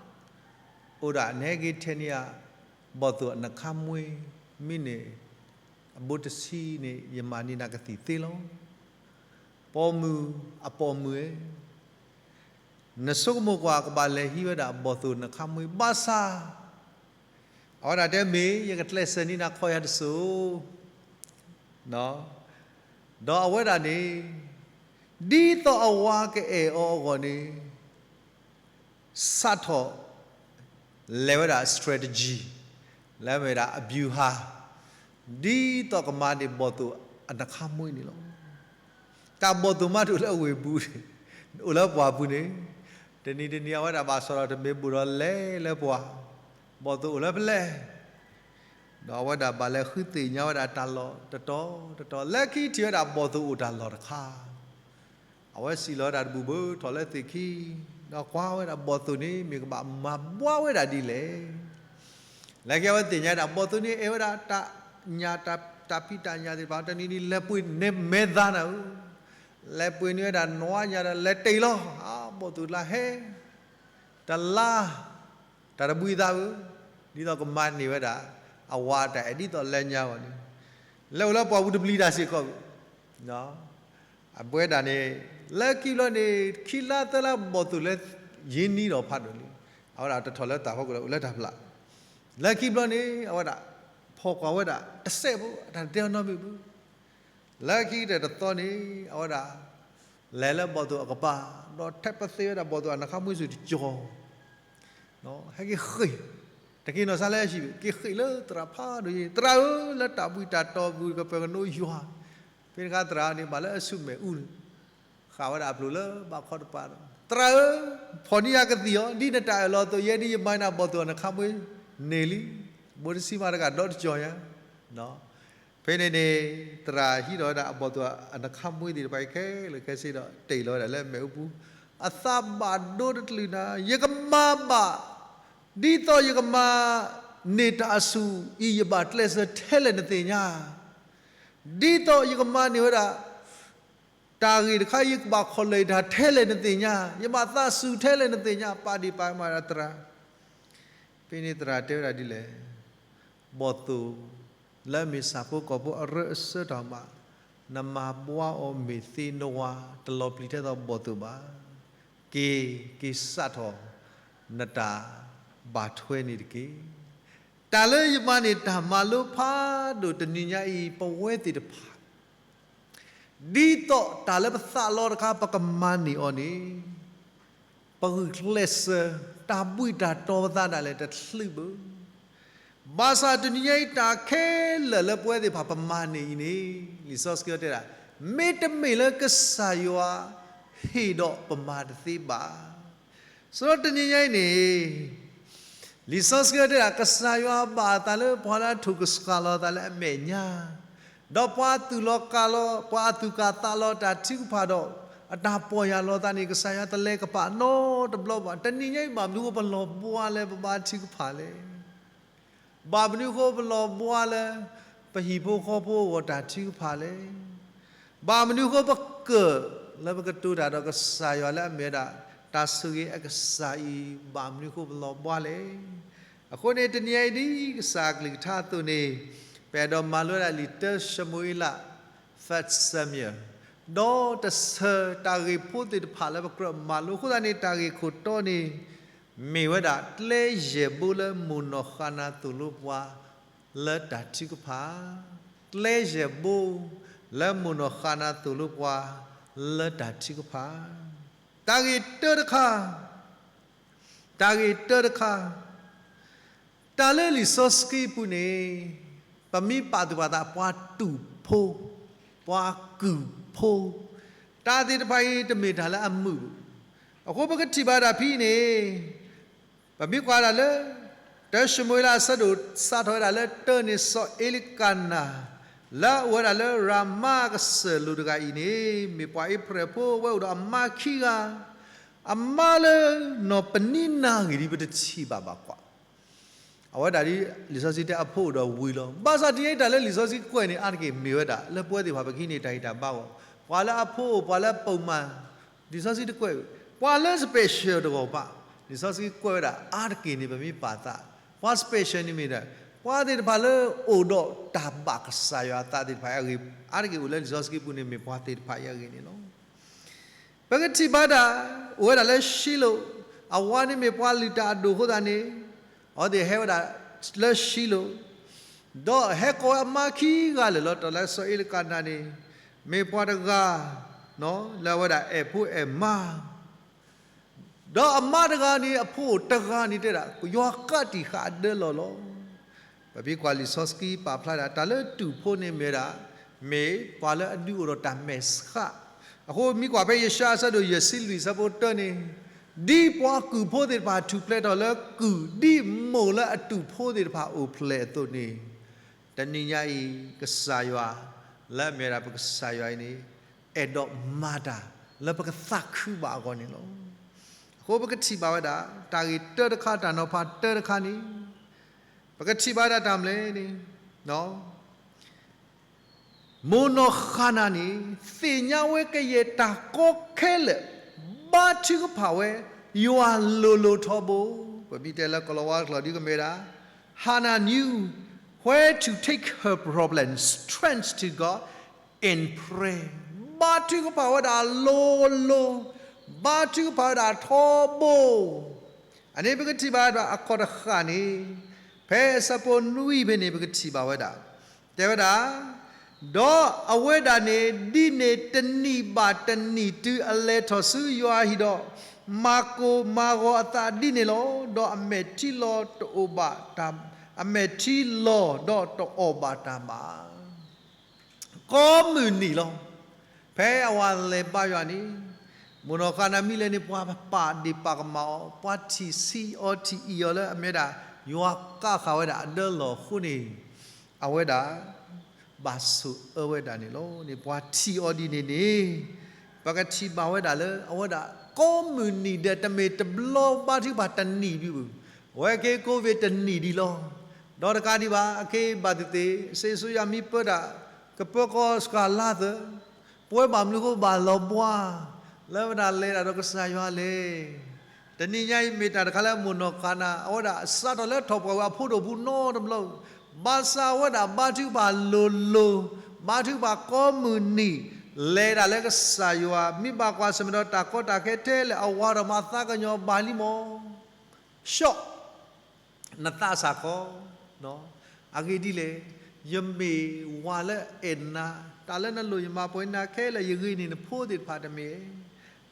အိၣ်ဒၣ်နဟဲက့ၤထဲန့ၢ်ယၤ ဘီၣ်သိၣ်အနခါမှ့ မ့ၢ်န့ၢ် အဘိတဆံန့ၣ် ယမၤန့ၢ်နၤကသံၣ်သ့လီၤ. ပိာ်မုၣ်အပိာ်မုၣ်ဧၢ, နဆိကမိၣ်ကွၢ်ကဘၣ်လဲၤဟံးဝဲဒၣ်ဘီၣ်သိၣ်နခါမှ့ဘၣ်ဆၣ်, အဝဲဒၣ်တဲမ့ၢ် ယကကျဲးစၢးန့ၢ်နၤခီယၤတစိၤ, ဒီးအဝဲဒၣ်န့ၣ် ဒ်သိးအဝၤကအဲၣ်အီၤအဂီၢ်န့ၣ် စးထီၣ်လဲၤဝဲဒၣ် strategy လၢမ့ၢ်ဝဲဒၣ်အ ဗျူဟာ ဒ်သိးကမၤန့ၢ်ဘီၣ်သိၣ်အနခါမှ့န့ၣ်လီၤ. တၢ်ဘီၣ်သိၣ်မးတအိၣ်လၢအဝ့ၢ်ပူၤ, အိၣ်လၢပှၢ်ပူၤန့ၣ်, တနံၤတနံၤအဝဲဒၣ်ဘၣ်စီၣ်ဒီးတမ့ၢ်ဘူးဒီးလဲၤလၢပှၢ်, ဘီၣ်သိၣ်အိၣ်လၢပျဲၢ် ဒီးအဝဲဒၣ်ဘၣ်လဲၤဃုသ့ၣ်ညါဝဲဒၣ်တၢ်လီၢ်တတီၤတတီၤ, လၢခံထံၣ်ဝဲဒၣ်ဘီၣ်သိၣ်အိၣ်တၢ်လီၢ်တခါ, အဝဲစံးလီၤဝဲဒၣ်တဘူၣ်ဘၢထီၣ်လၢသ့ၣ်ခံ, ဒီးကွၢ်ဝဲဒၣ်ဘီၣ်သိၣ်န့ၣ် မ့ၢ်ကဘၣ်မၤဘှါဝဲဒၣ်ဒ်လဲၣ်. လၢခံအဝဲသ့ၣ်ညါဒၣ် ဘီၣ်သိၣ်န့ၣ်အဲၣ်ဝဲဒၣ်တၢ်ညၣ် တၢ်ဖံးတၢ်ညၣ်သ့ၣ်တဖၣ်, တနံၤနံၤလဲၤပှ့ၤန့ၢ်မဲာ်သါနၤဧၢ, လဲၤပှ့ၤန့ၢ်ဝဲဒၣ်နွါညၣ်ဒီးလဲၤတ့ၢ်လီၤ, ဘီၣ်သိၣ်လၢဟဲ တလါ တၢ်တဘှံးသးဧၢ, ဒ်သိးကမၤန့ၢ်ဝဲဒၣ် အဝၤတၢ်အဲၣ်ဒ်သိးလၢညါအဂီၢ်န့ၣ်, လဲၤအိၣ်လၢပှၢ်ပူၤတဘျံးတၢ်စ့ၢ်ကီး, အဝဲဒၣ်န့ၣ် လၢခံဘျီန့ၣ် ခံလါသၢလါဘီၣ်သိၣ်လၢယံၤနံၤဒီးဖးဒိၣ်လံ, အဝဲဒၣ်တထီၣ်လၢတၢ်ဖီခိၣ်ဒီးအိၣ်လၢတၢ်ဖျး, လၢခံဘျီန့ၣ် အဝဲဒၣ် ဖီၣ်ကွၢ်ဝဲဒၣ်တစဲးဖိ တၢ်တတဲအီၤနီတမံၤဘၣ်, လၢခံကတၢၢ်တသီန့ၣ် အဝဲဒၣ် လဲၤလၢဘီၣ်သိၣ်အကပၤ, ဒီးထဲးပသ့ဝဲဒၣ်ဘီၣ်သိၣ်အနခါမှ့စူၤတကၠီၤ, ဟဲက့ၤဃ့ၢ်, တက့ၤနီၢ်ဆါလၢဟံၣ်, က့ၤဃ့ၢ်လၢသရၣ်ဖးဒိၣ်ယဲ, သရၣ်ဧၢ, လၢတၢ်ဘှံးတၢ်တီၤပူၤ ကပၢၤကနိယွၤ, ဖဲတခါသရၣ်န့ၣ် ဘၣ်လၢအဆူၣ်မဲာ်အူန့ၣ် ဃၣ်ဝဲဒၣ်အပျိၢ်လၢဘးခီတပၤဒီး, သရၣ်ဧၢ, ဖီၣ်န့ၢ်ယၤကသံၣ်အီၤ, ဒ်နတၢ်အၢၣ်လီၤအသိးယဲ ဒ်ယမၤနၤဘီၣ်သိၣ်အနခါမှ့န့ၢ်လံ, ဘိးတဆံမးတဂၤဒီတကၠီၤညါ ဖဲန့ၣ်န့ၣ် သရၣ်ဟံးထီၣ်ဝဲဒၣ်အဘီၣ်သိၣ်အနခါမှ့သ့ၣ်တဖၣ်အံၤခဲလၢာ်ခဲဆ့ဒီး တ့ၢ်လီၤဝဲဒၣ်လၢမဲးအူပူၤ, အသးဘၣ်ဒိတကလုာ်နၤ, ယကမၤဘၣ်, ဒ်သိးယကမၤန့ၢ်တၢ်အဆူၣ်အံၤ ယဘၣ်ကျဲးစၢးထဲလဲၣ်နသ့ၣ်ညါ, ဒ်သိးယကမၤန့ၢ်ဝဲဒၣ် တၢ်ဂ့ၢ်တခါအံၤ ယကဘၣ်ခီၣ်လၢာ်ယတၢ်ထဲလဲၣ်နသ့ၣ်ညါ, ယဘၣ်သးဆူၣ်ထဲလဲၣ်နသ့ၣ်ညါ, ပာ်ဒံးပာ်ကမၣ်ဝဲဒၣ်သရၣ်, ဖဲန့ၣ်သရၣ်တဲဝဲဒၣ်ဒ်လဲၣ်, ဘီၣ်သိၣ်လၢအမ့ၢ်ဆၣ်ဖိကီၢ်ဖိအရၢအစၢတၢ်မး, နမၤဘှါအီၤမ့ၢ်သ့နဝၤ, တလီၤပျံၤထဲသိးဘီၣ်သိၣ်ဘၣ်, က့ၤက့ၤစးထီၣ်နတၢ်ဘၣ်ထွဲန့ၣ်တက့ၢ်. တၢ်လၢယမၤန့ၢ်တၢ်မၤလိဖးဒိၣ်တနံၤညါအံၤ ပဝဲသ့ၣ်တဖၣ် ဒ်သိးတၢ်လၢပသးလီတခါ ပကမၤန့ၢ်အီၤန့ၣ် ပဂုာ်ကျဲးစၢး တၢ်ဘှံးတၢ်တီၤပသးဒၣ်လဲာ်တချုးဘၣ်. ဘၣ်ဆၣ်တနံၤညါအံၤ တၢ်ခဲလၢာ်လၢပဝဲသ့ၣ်တဖၣ်ပမၤန့ၢ်အံၤန့ၣ် လံာ်စီဆှံတဲဒၣ် မ့တမ့ၢ်လၢကစၢ်ယွၤဟ့ၣ်ဒီးပမၤတသ့ဘၣ်. ဆိုတော့တနံၤညါအံၤန့ၣ် လံာ်စီဆှံတဲဒၣ် ကစၢ်ယွၤဘၣ်အသးလၢပှၤလၢအထိၣ်ကစှၤလီၤအသးလၢအမဲာ်ညါ, ဒီးပှၤသူၣ်လီၤကၢ်လီၤ, ပှၤအသူၣ်ကၢ်သးလီၤတၢ်ထုကဖၣ်ဒီး အတၢ်ပီၢ်ယၢ်လီၤအသးန့ၣ် ကစၢ်ယွၤတလဲၤကပာ်နီတဘျီဘၣ်. တနံၤညါအံၤ ဘၣ်မနုၤဃိပလီၤဘှါလၢပဘါထုကဖၣ်လဲၣ်. ဘၣ်မနုၤဃိပလီၤဘှါလၢ ပဟံၣ်ဖိဃီဖိအဂီၢ်တၢ်ထုကဖၣ်လဲၣ်. ဘၣ်မနုၤဃိပကၢၣ်လၢပကတိၤတၢ်ဒီးကစၢ်ယွၤလၢအမ့ၢ်ဝဲဒၣ် တၢ်ဆိၣ်ဂ့ၤအကစၢ်အံၤ ဘၣ်မနုၤဃိပလီၤဘှါလဲၣ်. အဃိန့ၣ် တနံၤအံၤဒ်ကစၢ်အကလုၢ်ကထါအသိးန့ၣ် ပအဲၣ်ဒိးမၤလိဝဲဒၣ်လံာ်တၢၡမူၤအ့လး First Samuel ဒီးတဆၢတၢ်ဂ့ၢ်ဖိသ့ၣ်တဖၣ်လၢပကြၢးမၤလိအဃိသတးန့ၣ် တၢ်ဂ့ၢ်ခိၣ်တီန့ၣ် မ့ၢ်ဝဲဒၣ်ကျဲယဲၢ်ဘိလၢမိၢ်နီၢ်ဃၣ်နၤသိၣ်လိပှၤ လၢတၢ်ထုကဖၣ်, ကျဲယဲၢ်ဘိ လၢမိၢ်နီၢ်ဃၣ်နၤသိၣ်လိပှၤ လၢတၢ်ထုကဖၣ်, တၢ်ဂ့ၢ်တၢတခါ, တၢ်ဂ့ၢ်တၢတခါ, တၢ်လၢလံာ်စီဆှံပူၤန့ၣ် ပမ့ၢ်ပာ်သူၣ်ပာ်သး ပှၤတူၢ်ဖိ, ပှၤကုၢ်ဖိ, တၢ်သ့ၣ်တဖၣ်အံၤ တမ့ၢ်တၢ်လၢအမုာ်ဘၣ်. အဃိပကထံၣ်ဘၣ်ဒၣ်ဖဲအံၤန့ၣ် ပမ့ၢ်ကွၢ်ဒၣ်လၢ တၢၡမူၤအ့လးအဆၢဒိၣ် စးထီၣ်ဝဲဒၣ်လၢတၢန့ၣ် စီၤအ့လကနၤ လၢအအိၣ်ဝဲဒၣ်လၢရၤမါကစၢၢ်လိၤတဂၤအံၤန့ၣ် မ့ၢ်ပှၤအ့ဖရဲၣ်ဖိ ဝဲအိၣ်ဒီးအမါခံဂၤ, အမါလၢနီၢ်ပနံနၢ်ဂ့ၤဒံး ပတထံၣ်ဘၣ်ဘၣ်ကွၢ် အဝဲဒၣ်ဒ်လံာ်စီဆှံတဲအဖိအိၣ်ဒီးဝံၤလီၤ. ဘၣ်ဆၣ်တနံၤအံၤတၢ်လၢလံာ်စီဆှံကွဲးန့ၣ် အါတက့ၢ်မ့ၢ်ဝဲဒၣ် လၢပဝဲသ့ၣ်တဖၣ်ပကဟံးန့ၢ်တၢ်ဂံၢ်တၢ်ဘါအဂီၢ်, ပှၤလၢအဖိအိၣ် ပှၤလၢအပိာ်မၤ, လံာ်စီဆှံတကွဲး, ပှၤလၢ special တဂီၢ်ဘၣ်, လံာ်စီဆှံကွဲးဝဲဒၣ်အါတက့ၢ်န့ၣ် ပမ့ၢ်ပာ်သး, ပှၤ special န့ၣ်မ့ၢ်ဒၣ် ပှၤသ့ၣ်တဖၣ်လၢအိၣ်ဒီးတၢ်ဘၣ်ကစၢ်ယွၤအသးသ့ၣ်တဖၣ်အံၤအဂ့ၢ်, အါတက့ၢ်အိၣ်လၢလံာ်စီဆှံပူၤန့ၣ်မ့ၢ်ပှၤသ့ၣ်တဖၣ်အံၤအဂ့ၢ်န့ၣ်လီၤ. ပကထံၣ်ဘၣ်ဒၣ် အိၣ်ဝဲဒၣ်လၢၡံလိၣ်, အဝၤန့ၣ်မ့ၢ်ပှၤလုၢ်တၢ်အဒိၣ်အဃိသတးန့ၣ်, အဝဲသ့ၣ်ဟဲဝဲဒၣ်လၢၡံလိၣ်, ဒီးဟဲကိးဝဲအမါခံဂၤလၢာ်လီၤ. တၢ်လၢစီၤအ့လကနၤန့ၣ် မ့ၢ်ပှၤတဂၤ လၢအဝဲဒၣ်အဲၣ်ဖိအဲၣ်မါ ဒီးအမါတဂၤန့ၣ် အဖိအိၣ်တဂၤန့ၣ်တဲဒၣ် ယွၤကးတံာ်ဃာ်အဒၢလီၤလီၤ. ပမ့ၢ်ကွၢ်လံာ်စီဆှံပာ်ဖျါဒၣ် တၢ်လၢတူၢ်ဖိန့ၣ်မ့ၢ်ဝဲဒၣ် မ့ၢ်ပှၤလၢအဒုးအိၣ်ဒီးတၢ်မဲာ်ဆှး, အဃိမ့ၢ်ကွၢ်ဖဲယၡါယၤအဆၢဒိၣ်ယဲၢ်ဆံလွံၢ်အဆၢဖိတၢန့ၣ်, ဒ်ပှၤကုၢ်ဖိသ့ၣ်တဖၣ်ထူၣ်ဖျဲးထီၣ်လၢကုၢ် ဒ်မိၢ်လၢအတူၢ်ဖိသ့ၣ်တဖၣ်အိၣ်ဖျဲၣ်အသိးန့ၣ်, တနံၤညါအံၤ ကစၢ်ယွၤ လၢအမ့ၢ်ဝဲဒၣ်ပကစၢ်ယွၤအံၤန့ၣ် အဲၣ်ဒိးမၤတၢ်လၢပကသးခုဘၣ်အဂီၢ်န့ၣ်လီၤ. အဃိပကထံၣ်ဘၣ်ဝဲဒၣ် တၢ်ဂ့ၢ်တၢတခါ တၢ်နီၤဖးတၢတခါန့ၣ်, ပကထံၣ်ဘၣ်ဝဲဒၣ်တၢ်မနုၤလဲၣ်န့ၣ်, မိၢ်နီၢ်ဃၣ်နၤန့ၣ် သ့ၣ်ညါဝဲကယဲၢ်တၢ်ကီခဲလၢာ်, ဘါထုကဖၣ်ဝဲ ယွၤလိၤလိၤထီဘိ, ပမ့ၢ်တဲလၢကလီၤဝါကျိာ်ဒ်ကမ့ၢ်ဝဲဒၣ် Hannah knew where to take her problems, turn to God in prayer. ဘါထုကဖၣ်ဝဲဒၣ်လိၤလိၤ, ဘါထုကဖၣ်ဝဲဒၣ်ထီဘိ. အန့ၣ်ပကထံၣ်ဘၣ်ဒၣ်အခီၣ်တဃၣ်န့ၣ်, ဖဲအဆၢဖိနွံဖဲန့ၣ် ပကထံၣ်ဘၣ်ဝဲဒၣ်, တဲဝဲဒၣ်, ဒီးအဝဲဒၣ်န့ၣ်ဒ်န့ၣ်တနံၣ်ဘၣ်တနံၣ်တုၤအလဲၤထီၣ်ဆူယွၤအဟံၣ်ဒီး, မၤကိၢ်မၤဂီၤအသးဒ်န့ၣ်လီၤ. ဒီးအမဲာ်ထံလီၤတအိၣ်ဘၣ်တၢ်, အမဲာ်ထံလီၤဒီးတအီၣ်ဘၣ်တၢ်ဘၣ် ကိးမုၢ်နံၤလီၤ. ဖဲအဝၤလဲၤဘါယွၤန့ၣ်, မိၢ်နီၢ်ဃါနၤမံလဲၣ်န့ၣ် ပှၤပာ်ဒ့ၣ်ပာ်ကမၣ်အီၤ, ပှၤထံၣ်ဆံးအီၤထံၣ်အံၤအီၤလၢအမ့ၢ်ဝဲဒၣ်, ယွၤကးဃာ်ဝဲဒၣ်အဒၢလီၢ်အဃိန့ၣ်, အဝဲဒၣ် ဘၣ်ဆိၣ်အၢဝဲဒၣ်န့ၣ်လီၤ. န့ၣ်ပှၤထံၣ်အီၤဒ်န့ၣ်န့ၣ်, ပကထံၣ်ဘၣ်ဝဲဒၣ်လၢ အဝဲဒၣ်ကိးမုၢ်နံၤဒီးတမ့ၢ်တဘျီဘါထုကဖၣ်တနံၣ်ဒံးဘၣ်, အဝဲက့ၤကိးဝ့ၢ်တနံၣ်ဒံးလီၤ. ဒီးတကးဒံးဘၣ် အက့ၤဘၣ်သ့ၣ်သ့ၣ် စ့ၣ်စိယၤမံပၢတၢ်, ကပၢကီၢ်စှၤလါသၢ, ပဝဲဘၣ်မနုၤဃိဘၣ်လီၤဘှါ, လၢဝဲဒၣ်လဲၤဒၣ်ဒီးကစၢ်ယွၤလဲၣ် တနံၤညါအံၤမ့ၢ်တၢ်တခါလၢမိၢ်နီၢ်ဃါနၤ အဝဲဒၣ်စးထီၣ်လၢထီၣ်ပှၢ်ဝဲအဖိဒိၣ်ပူၤနီတဘျီ, ဘၣ်ဆၣ်အဝဲဒၣ်ဘါထုကဖၣ်လိၤလိၤ, ဘါထုကဖၣ်ကိးမုၢ်နံၤ, လဲၤဒၣ်လၢကစၢ်ယွၤ မ့ၢ်ဘၣ်ကွၢ်ဆၢၣ်မဲာ်ဒီးတၢ်ကီတၢ်ခဲထဲလဲၣ် အဝၤဒီးမၤသးကညီၤဘၣ်လံမီၢ် ဆှီ, နသးစၢ်ခီ, အဂ့ၢ်ဒ်လဲၣ်, ယမ့ၢ်ဝၤလၢအဲၣ်နၤ, တၢ်လၢနလိၣ်ယမၤပှဲၤနၤခဲလၢာ် ယဂ့ၤန့ၢ်နဖိသ့ၣ်တဖၣ်တမ့ၢ်,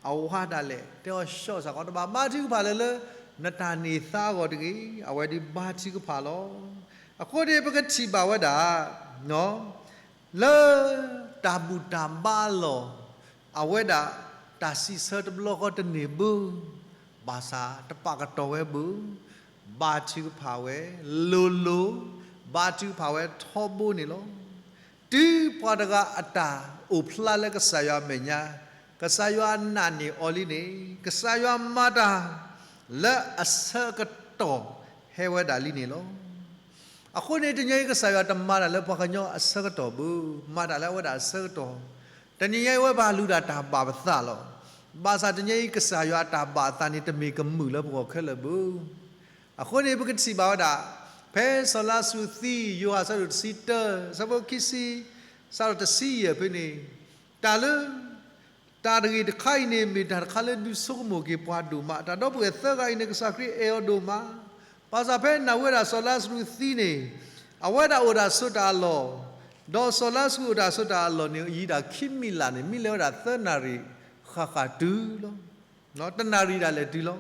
အဝၤဒၣ်လဲာ် တဲအီၤဆှီစၢ်ခီ တဘၣ်ဘါထုကဖၣ်လၢၤလၢ နတၢ်န့ၢ်သါအဂီၢ်တဂ့ၤ, အဝဲဒုးဘါထုကဖၣ်လီၤ. အဃိန့ၣ် ပကထံၣ်ဘၣ်ဝဲဒၣ် လၢတၢ်ဘူၣ်တၢ်ဘါအလီၢ်, အဝဲဒၣ်တၢ်စံးဆၢတဘျီဃီတန့ၢ်ဘၣ်, ဘၣ်ဆၣ်တပာ်ကတီၤဝဲဘၣ်, ဘါထုကဖၣ်ဝဲလိၤလိၤ, ဘါထုကဖၣ်ဝဲထီဘိန့ၣ်လီၤ. တုၤပှၤတဂၤအတၢ်အိၣ်ဖျါလၢကစၢ်ယွၤအမဲာ်ညါ, ကစၢ်ယွၤနာ်န့ၢ်အီၤလံန့ၣ် ကစၢ်ယွၤမၤတၢ်လၢအဆၢကတီၢ်ဟဲဝဲဒၣ်လံန့ၣ်လီၤ. အဃိန့ၣ် တနံၤအံၤ ကစၢ်ယွၤတမၤတၢ်လၢပှၤကညီအဆၢကတီၢ်ဘၣ်, မၤတၢ်လၢအဝဲဒၣ်အဆၢကတီၢ်, တနံၤအံၤ အဝဲဘၣ်လူၤတၢ်တၢ်ဘၣ်ပသးလီၤ. ဘၣ်ဆၣ်တနံၤအံၤ ကစၢ်ယွၤအတၢ်ဘၣ်အသးန့ၣ် တမ့ၢ်ကမုာ်လၢပဂီၢ်ခဲလၢာ်ဘၣ်. အဃိန့ၣ် ပကထံၣ်ဘၣ်ဝဲဒၣ် ဖဲစီၤလါစရူးသံ ယိၤဟၣ်အဆၢဒိၣ်တဆံတၢ အဆၢဖိခံဆံ စးထီၣ်တဆံယဲၢ်ဖဲန့ၣ်, တၢ်လၢ တၢ်တဂ့ၢ်တခါအံၤန့ၣ် မ့ၢ်တၢ်တခါလၢဒုးဆိကမိၣ်က့ၤပှၤဒိၣ်မး, တၢ်ဒီပုၢ်ဝဲၢ်သၢဂၤအံၤန့ၣ် ကစၢ်ခရံာ်အဲၣ်အီၤဒိၣ်မး, ဘၣ်ဆၣ်ဖဲနၢ်ဟူဝဲဒၣ်စီၤလါစရူးသံန့ၣ်, အဝဲဒၣ်အိၣ်ဒၣ်ဆိးတၢ်အလီၢ်, ဒီးစီၤလါစရူးအိၣ်ဒၣ်ဆိးတၢ်အလီၢ်န့ၣ် ယံာ်ဒၣ်ခံမံးလးန့ၣ် မ့ၢ်လဲၤဝဲဒၣ်သၢနၣ်ရံၣ်ဃၣ်ဃၣ်တုၤလီၤ. တနၣ်ရံၣ်ဒၣ်လဲာ်တုၤလီၤ.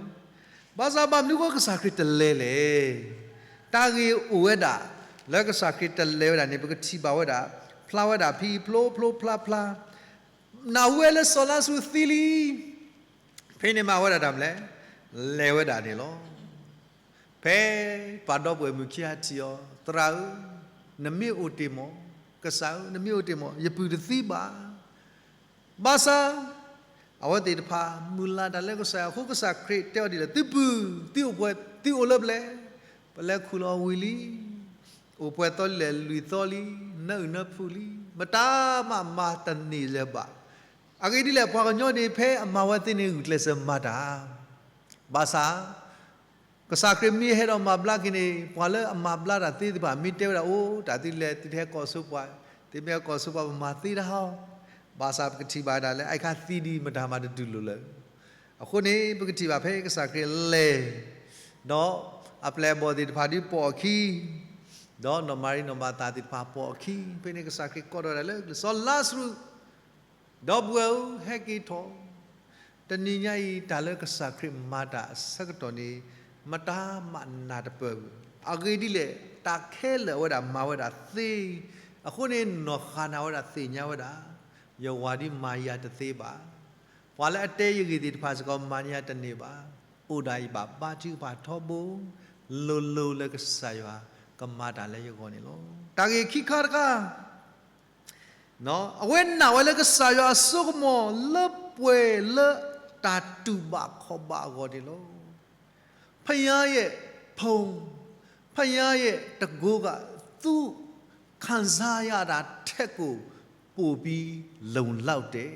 ဘၣ်ဆၣ်ဘၣ်မနုၤဃိကစၢ်ခရံာ်တလဲၤလဲၣ်. တၢ်ဂ့ၢ်အိၣ်ဝဲဒၣ် လၢကစၢ်ခရံာ်တလဲၤဝဲဒၣ်န့ၣ် ပကထံၣ်ဘၣ်ဝဲဒၣ် ဖျါဝဲဒၣ်ဖဲအံၤဖျိဖျိဖျါဖျါ, နၢ်ဟူဝဲလၢစီၤလါစရူးသံလံ ဖဲန့ၣ်မၤဝဲဒၣ်တၢ်မနုၤလဲၣ်, လဲၤဝဲဒၣ်န့ၣ်လီၤ. ဖဲပှၤဒီပုၢ်ဝဲၢ်မုၣ်ခံဂၤထံၣ်အီၤ, သရၣ်ဧၢ, နမ့ၢ်အိၣ်တ့ၢ်မး, ကစၢ်ဧၢ, နမ့ၢ်အိၣ်တ့ၢ်မး, ယပုၢ်တသံဘၣ်. ဘၣ်ဆၣ် အဝဲသ့ၣ်တဖၣ် မုၢ်လၢ်တၢ်လၢကစၢ်ယွၤအဃိ ကစၢ်ခရံာ်တဲအီၤဒ်လဲၣ်, သုပုၢ်, သုအိၣ်ပှဲၤ, သုအိၣ်လၢပျဲၢ်, ပလဲၤခူၣ်လီၤဝံၤလံ, အိၣ်ပှဲၤသီလံလဲၣ်, လွံၢ်သီလံ, နၢအုၣ်နၢဖုးလံ, မတၤမးမၤတန့ၢ်လၢၤဘၣ်. အဂ့ၢ်ဒ်လဲၣ်, ပှၤကညီန့ၣ် ဖဲအမၤဝဲသ့န့ၣ် ဂုာ်ကျဲးစၢးမၤတၢ် ဘၣ်ဆၣ် ကစၢ်ခရံာ်မ့ၢ်ဟဲဒီးမၤဘျါက့ၤန့ၣ် ပှၤလၢအမၤဘျါတၢ်သ့သ့ၣ်တဖၣ် မ့ၢ်တဲဝဲဒၣ်အိၣ် တၢ်သုလဲၤ သုတဟဲကိးဆိပှၤ, သုမ့ၢ်ဟဲကိးဆိပှၤ ပမၤသ့တၢ်ဟီ, ဘၣ်ဆၣ်ပကထံၣ်ဘၣ်ဒၣ်လၢ အအံၤခါသံဒံး မတၤမၤတတူၢ်လိာ်လၢၤ. အဃိန့ၣ် ပကထံၣ်ဘၣ်ဖဲကစၢ်ခရံာ်လဲၤ ဒီးအပျဲၢ်အဘီၣ်သ့ၣ်တဖၣ်ဒုးပိာ်အခံ, ဒီးနီၢ်မၤရံနီၢ်မၤသၤသ့ၣ်တဖၣ်ပိာ်အခံ, ဖဲန့ၣ်ကစၢ်ခရံာ်ကိးထီၣ်ဝဲဒၣ်လၢ စီၤလါစရူး ဒီပုၢ်ဝဲၢ်ဧၢ, ဟဲက့ၤထီၣ်, တနံၤညါအံၤ တၢ်လၢကစၢ်ခရံာ်မၤတၢ်အဆၢကတီၢ်န့ၣ် မတၤမးနၢ်တပၢၢ်ဘၣ်. အဂ့ၢ်ဒ်လဲၣ်, တၢ်ခဲလၢာ်အဝဲဒၣ်မၤဝဲဒၣ်သ့, အဃိန့ၣ် နီၢ်ဃၤနၤဝဲဒၣ်သ့ၣ်ညါဝဲဒၣ်, ယဝၤဒုးမၤယၤတသ့ဘၣ်. ပှၤလၢအတဲယဂ့ၢ်သ့ၣ်တဖၣ်စ့ၢ်ကီး မၤန့ၢ်ယၤတန့ၢ်ဘၣ်. အိၣ်ဒၣ်ယဘၣ်ဘါထုကဖၣ်ထီဘိ လိၤလိၤလၢကစၢ်ယွၤကမၤတၢ်လၢယဂီၢ်န့ၣ်လီၤ. တၢ်ဂ့ၢ်ခံခါတခါ အဝဲနာ်ဝဲလၢကစၢ်ယွၤအစိကမီၤလၢပှဲၤလၢတၢ်တူၢ်ဘၣ်ခီၣ်ဘၣ်အဂီၢ်န့ၣ်လီၤ. ဖယါယဲၢ်ဖုန်, ဖယါယဲၢ်တကိးဂၤ သူၣ်ခၣ်စါယၤတၢ်ထဲကိၣ်ပိာ်ပံၤ လုံလောက်တယ်.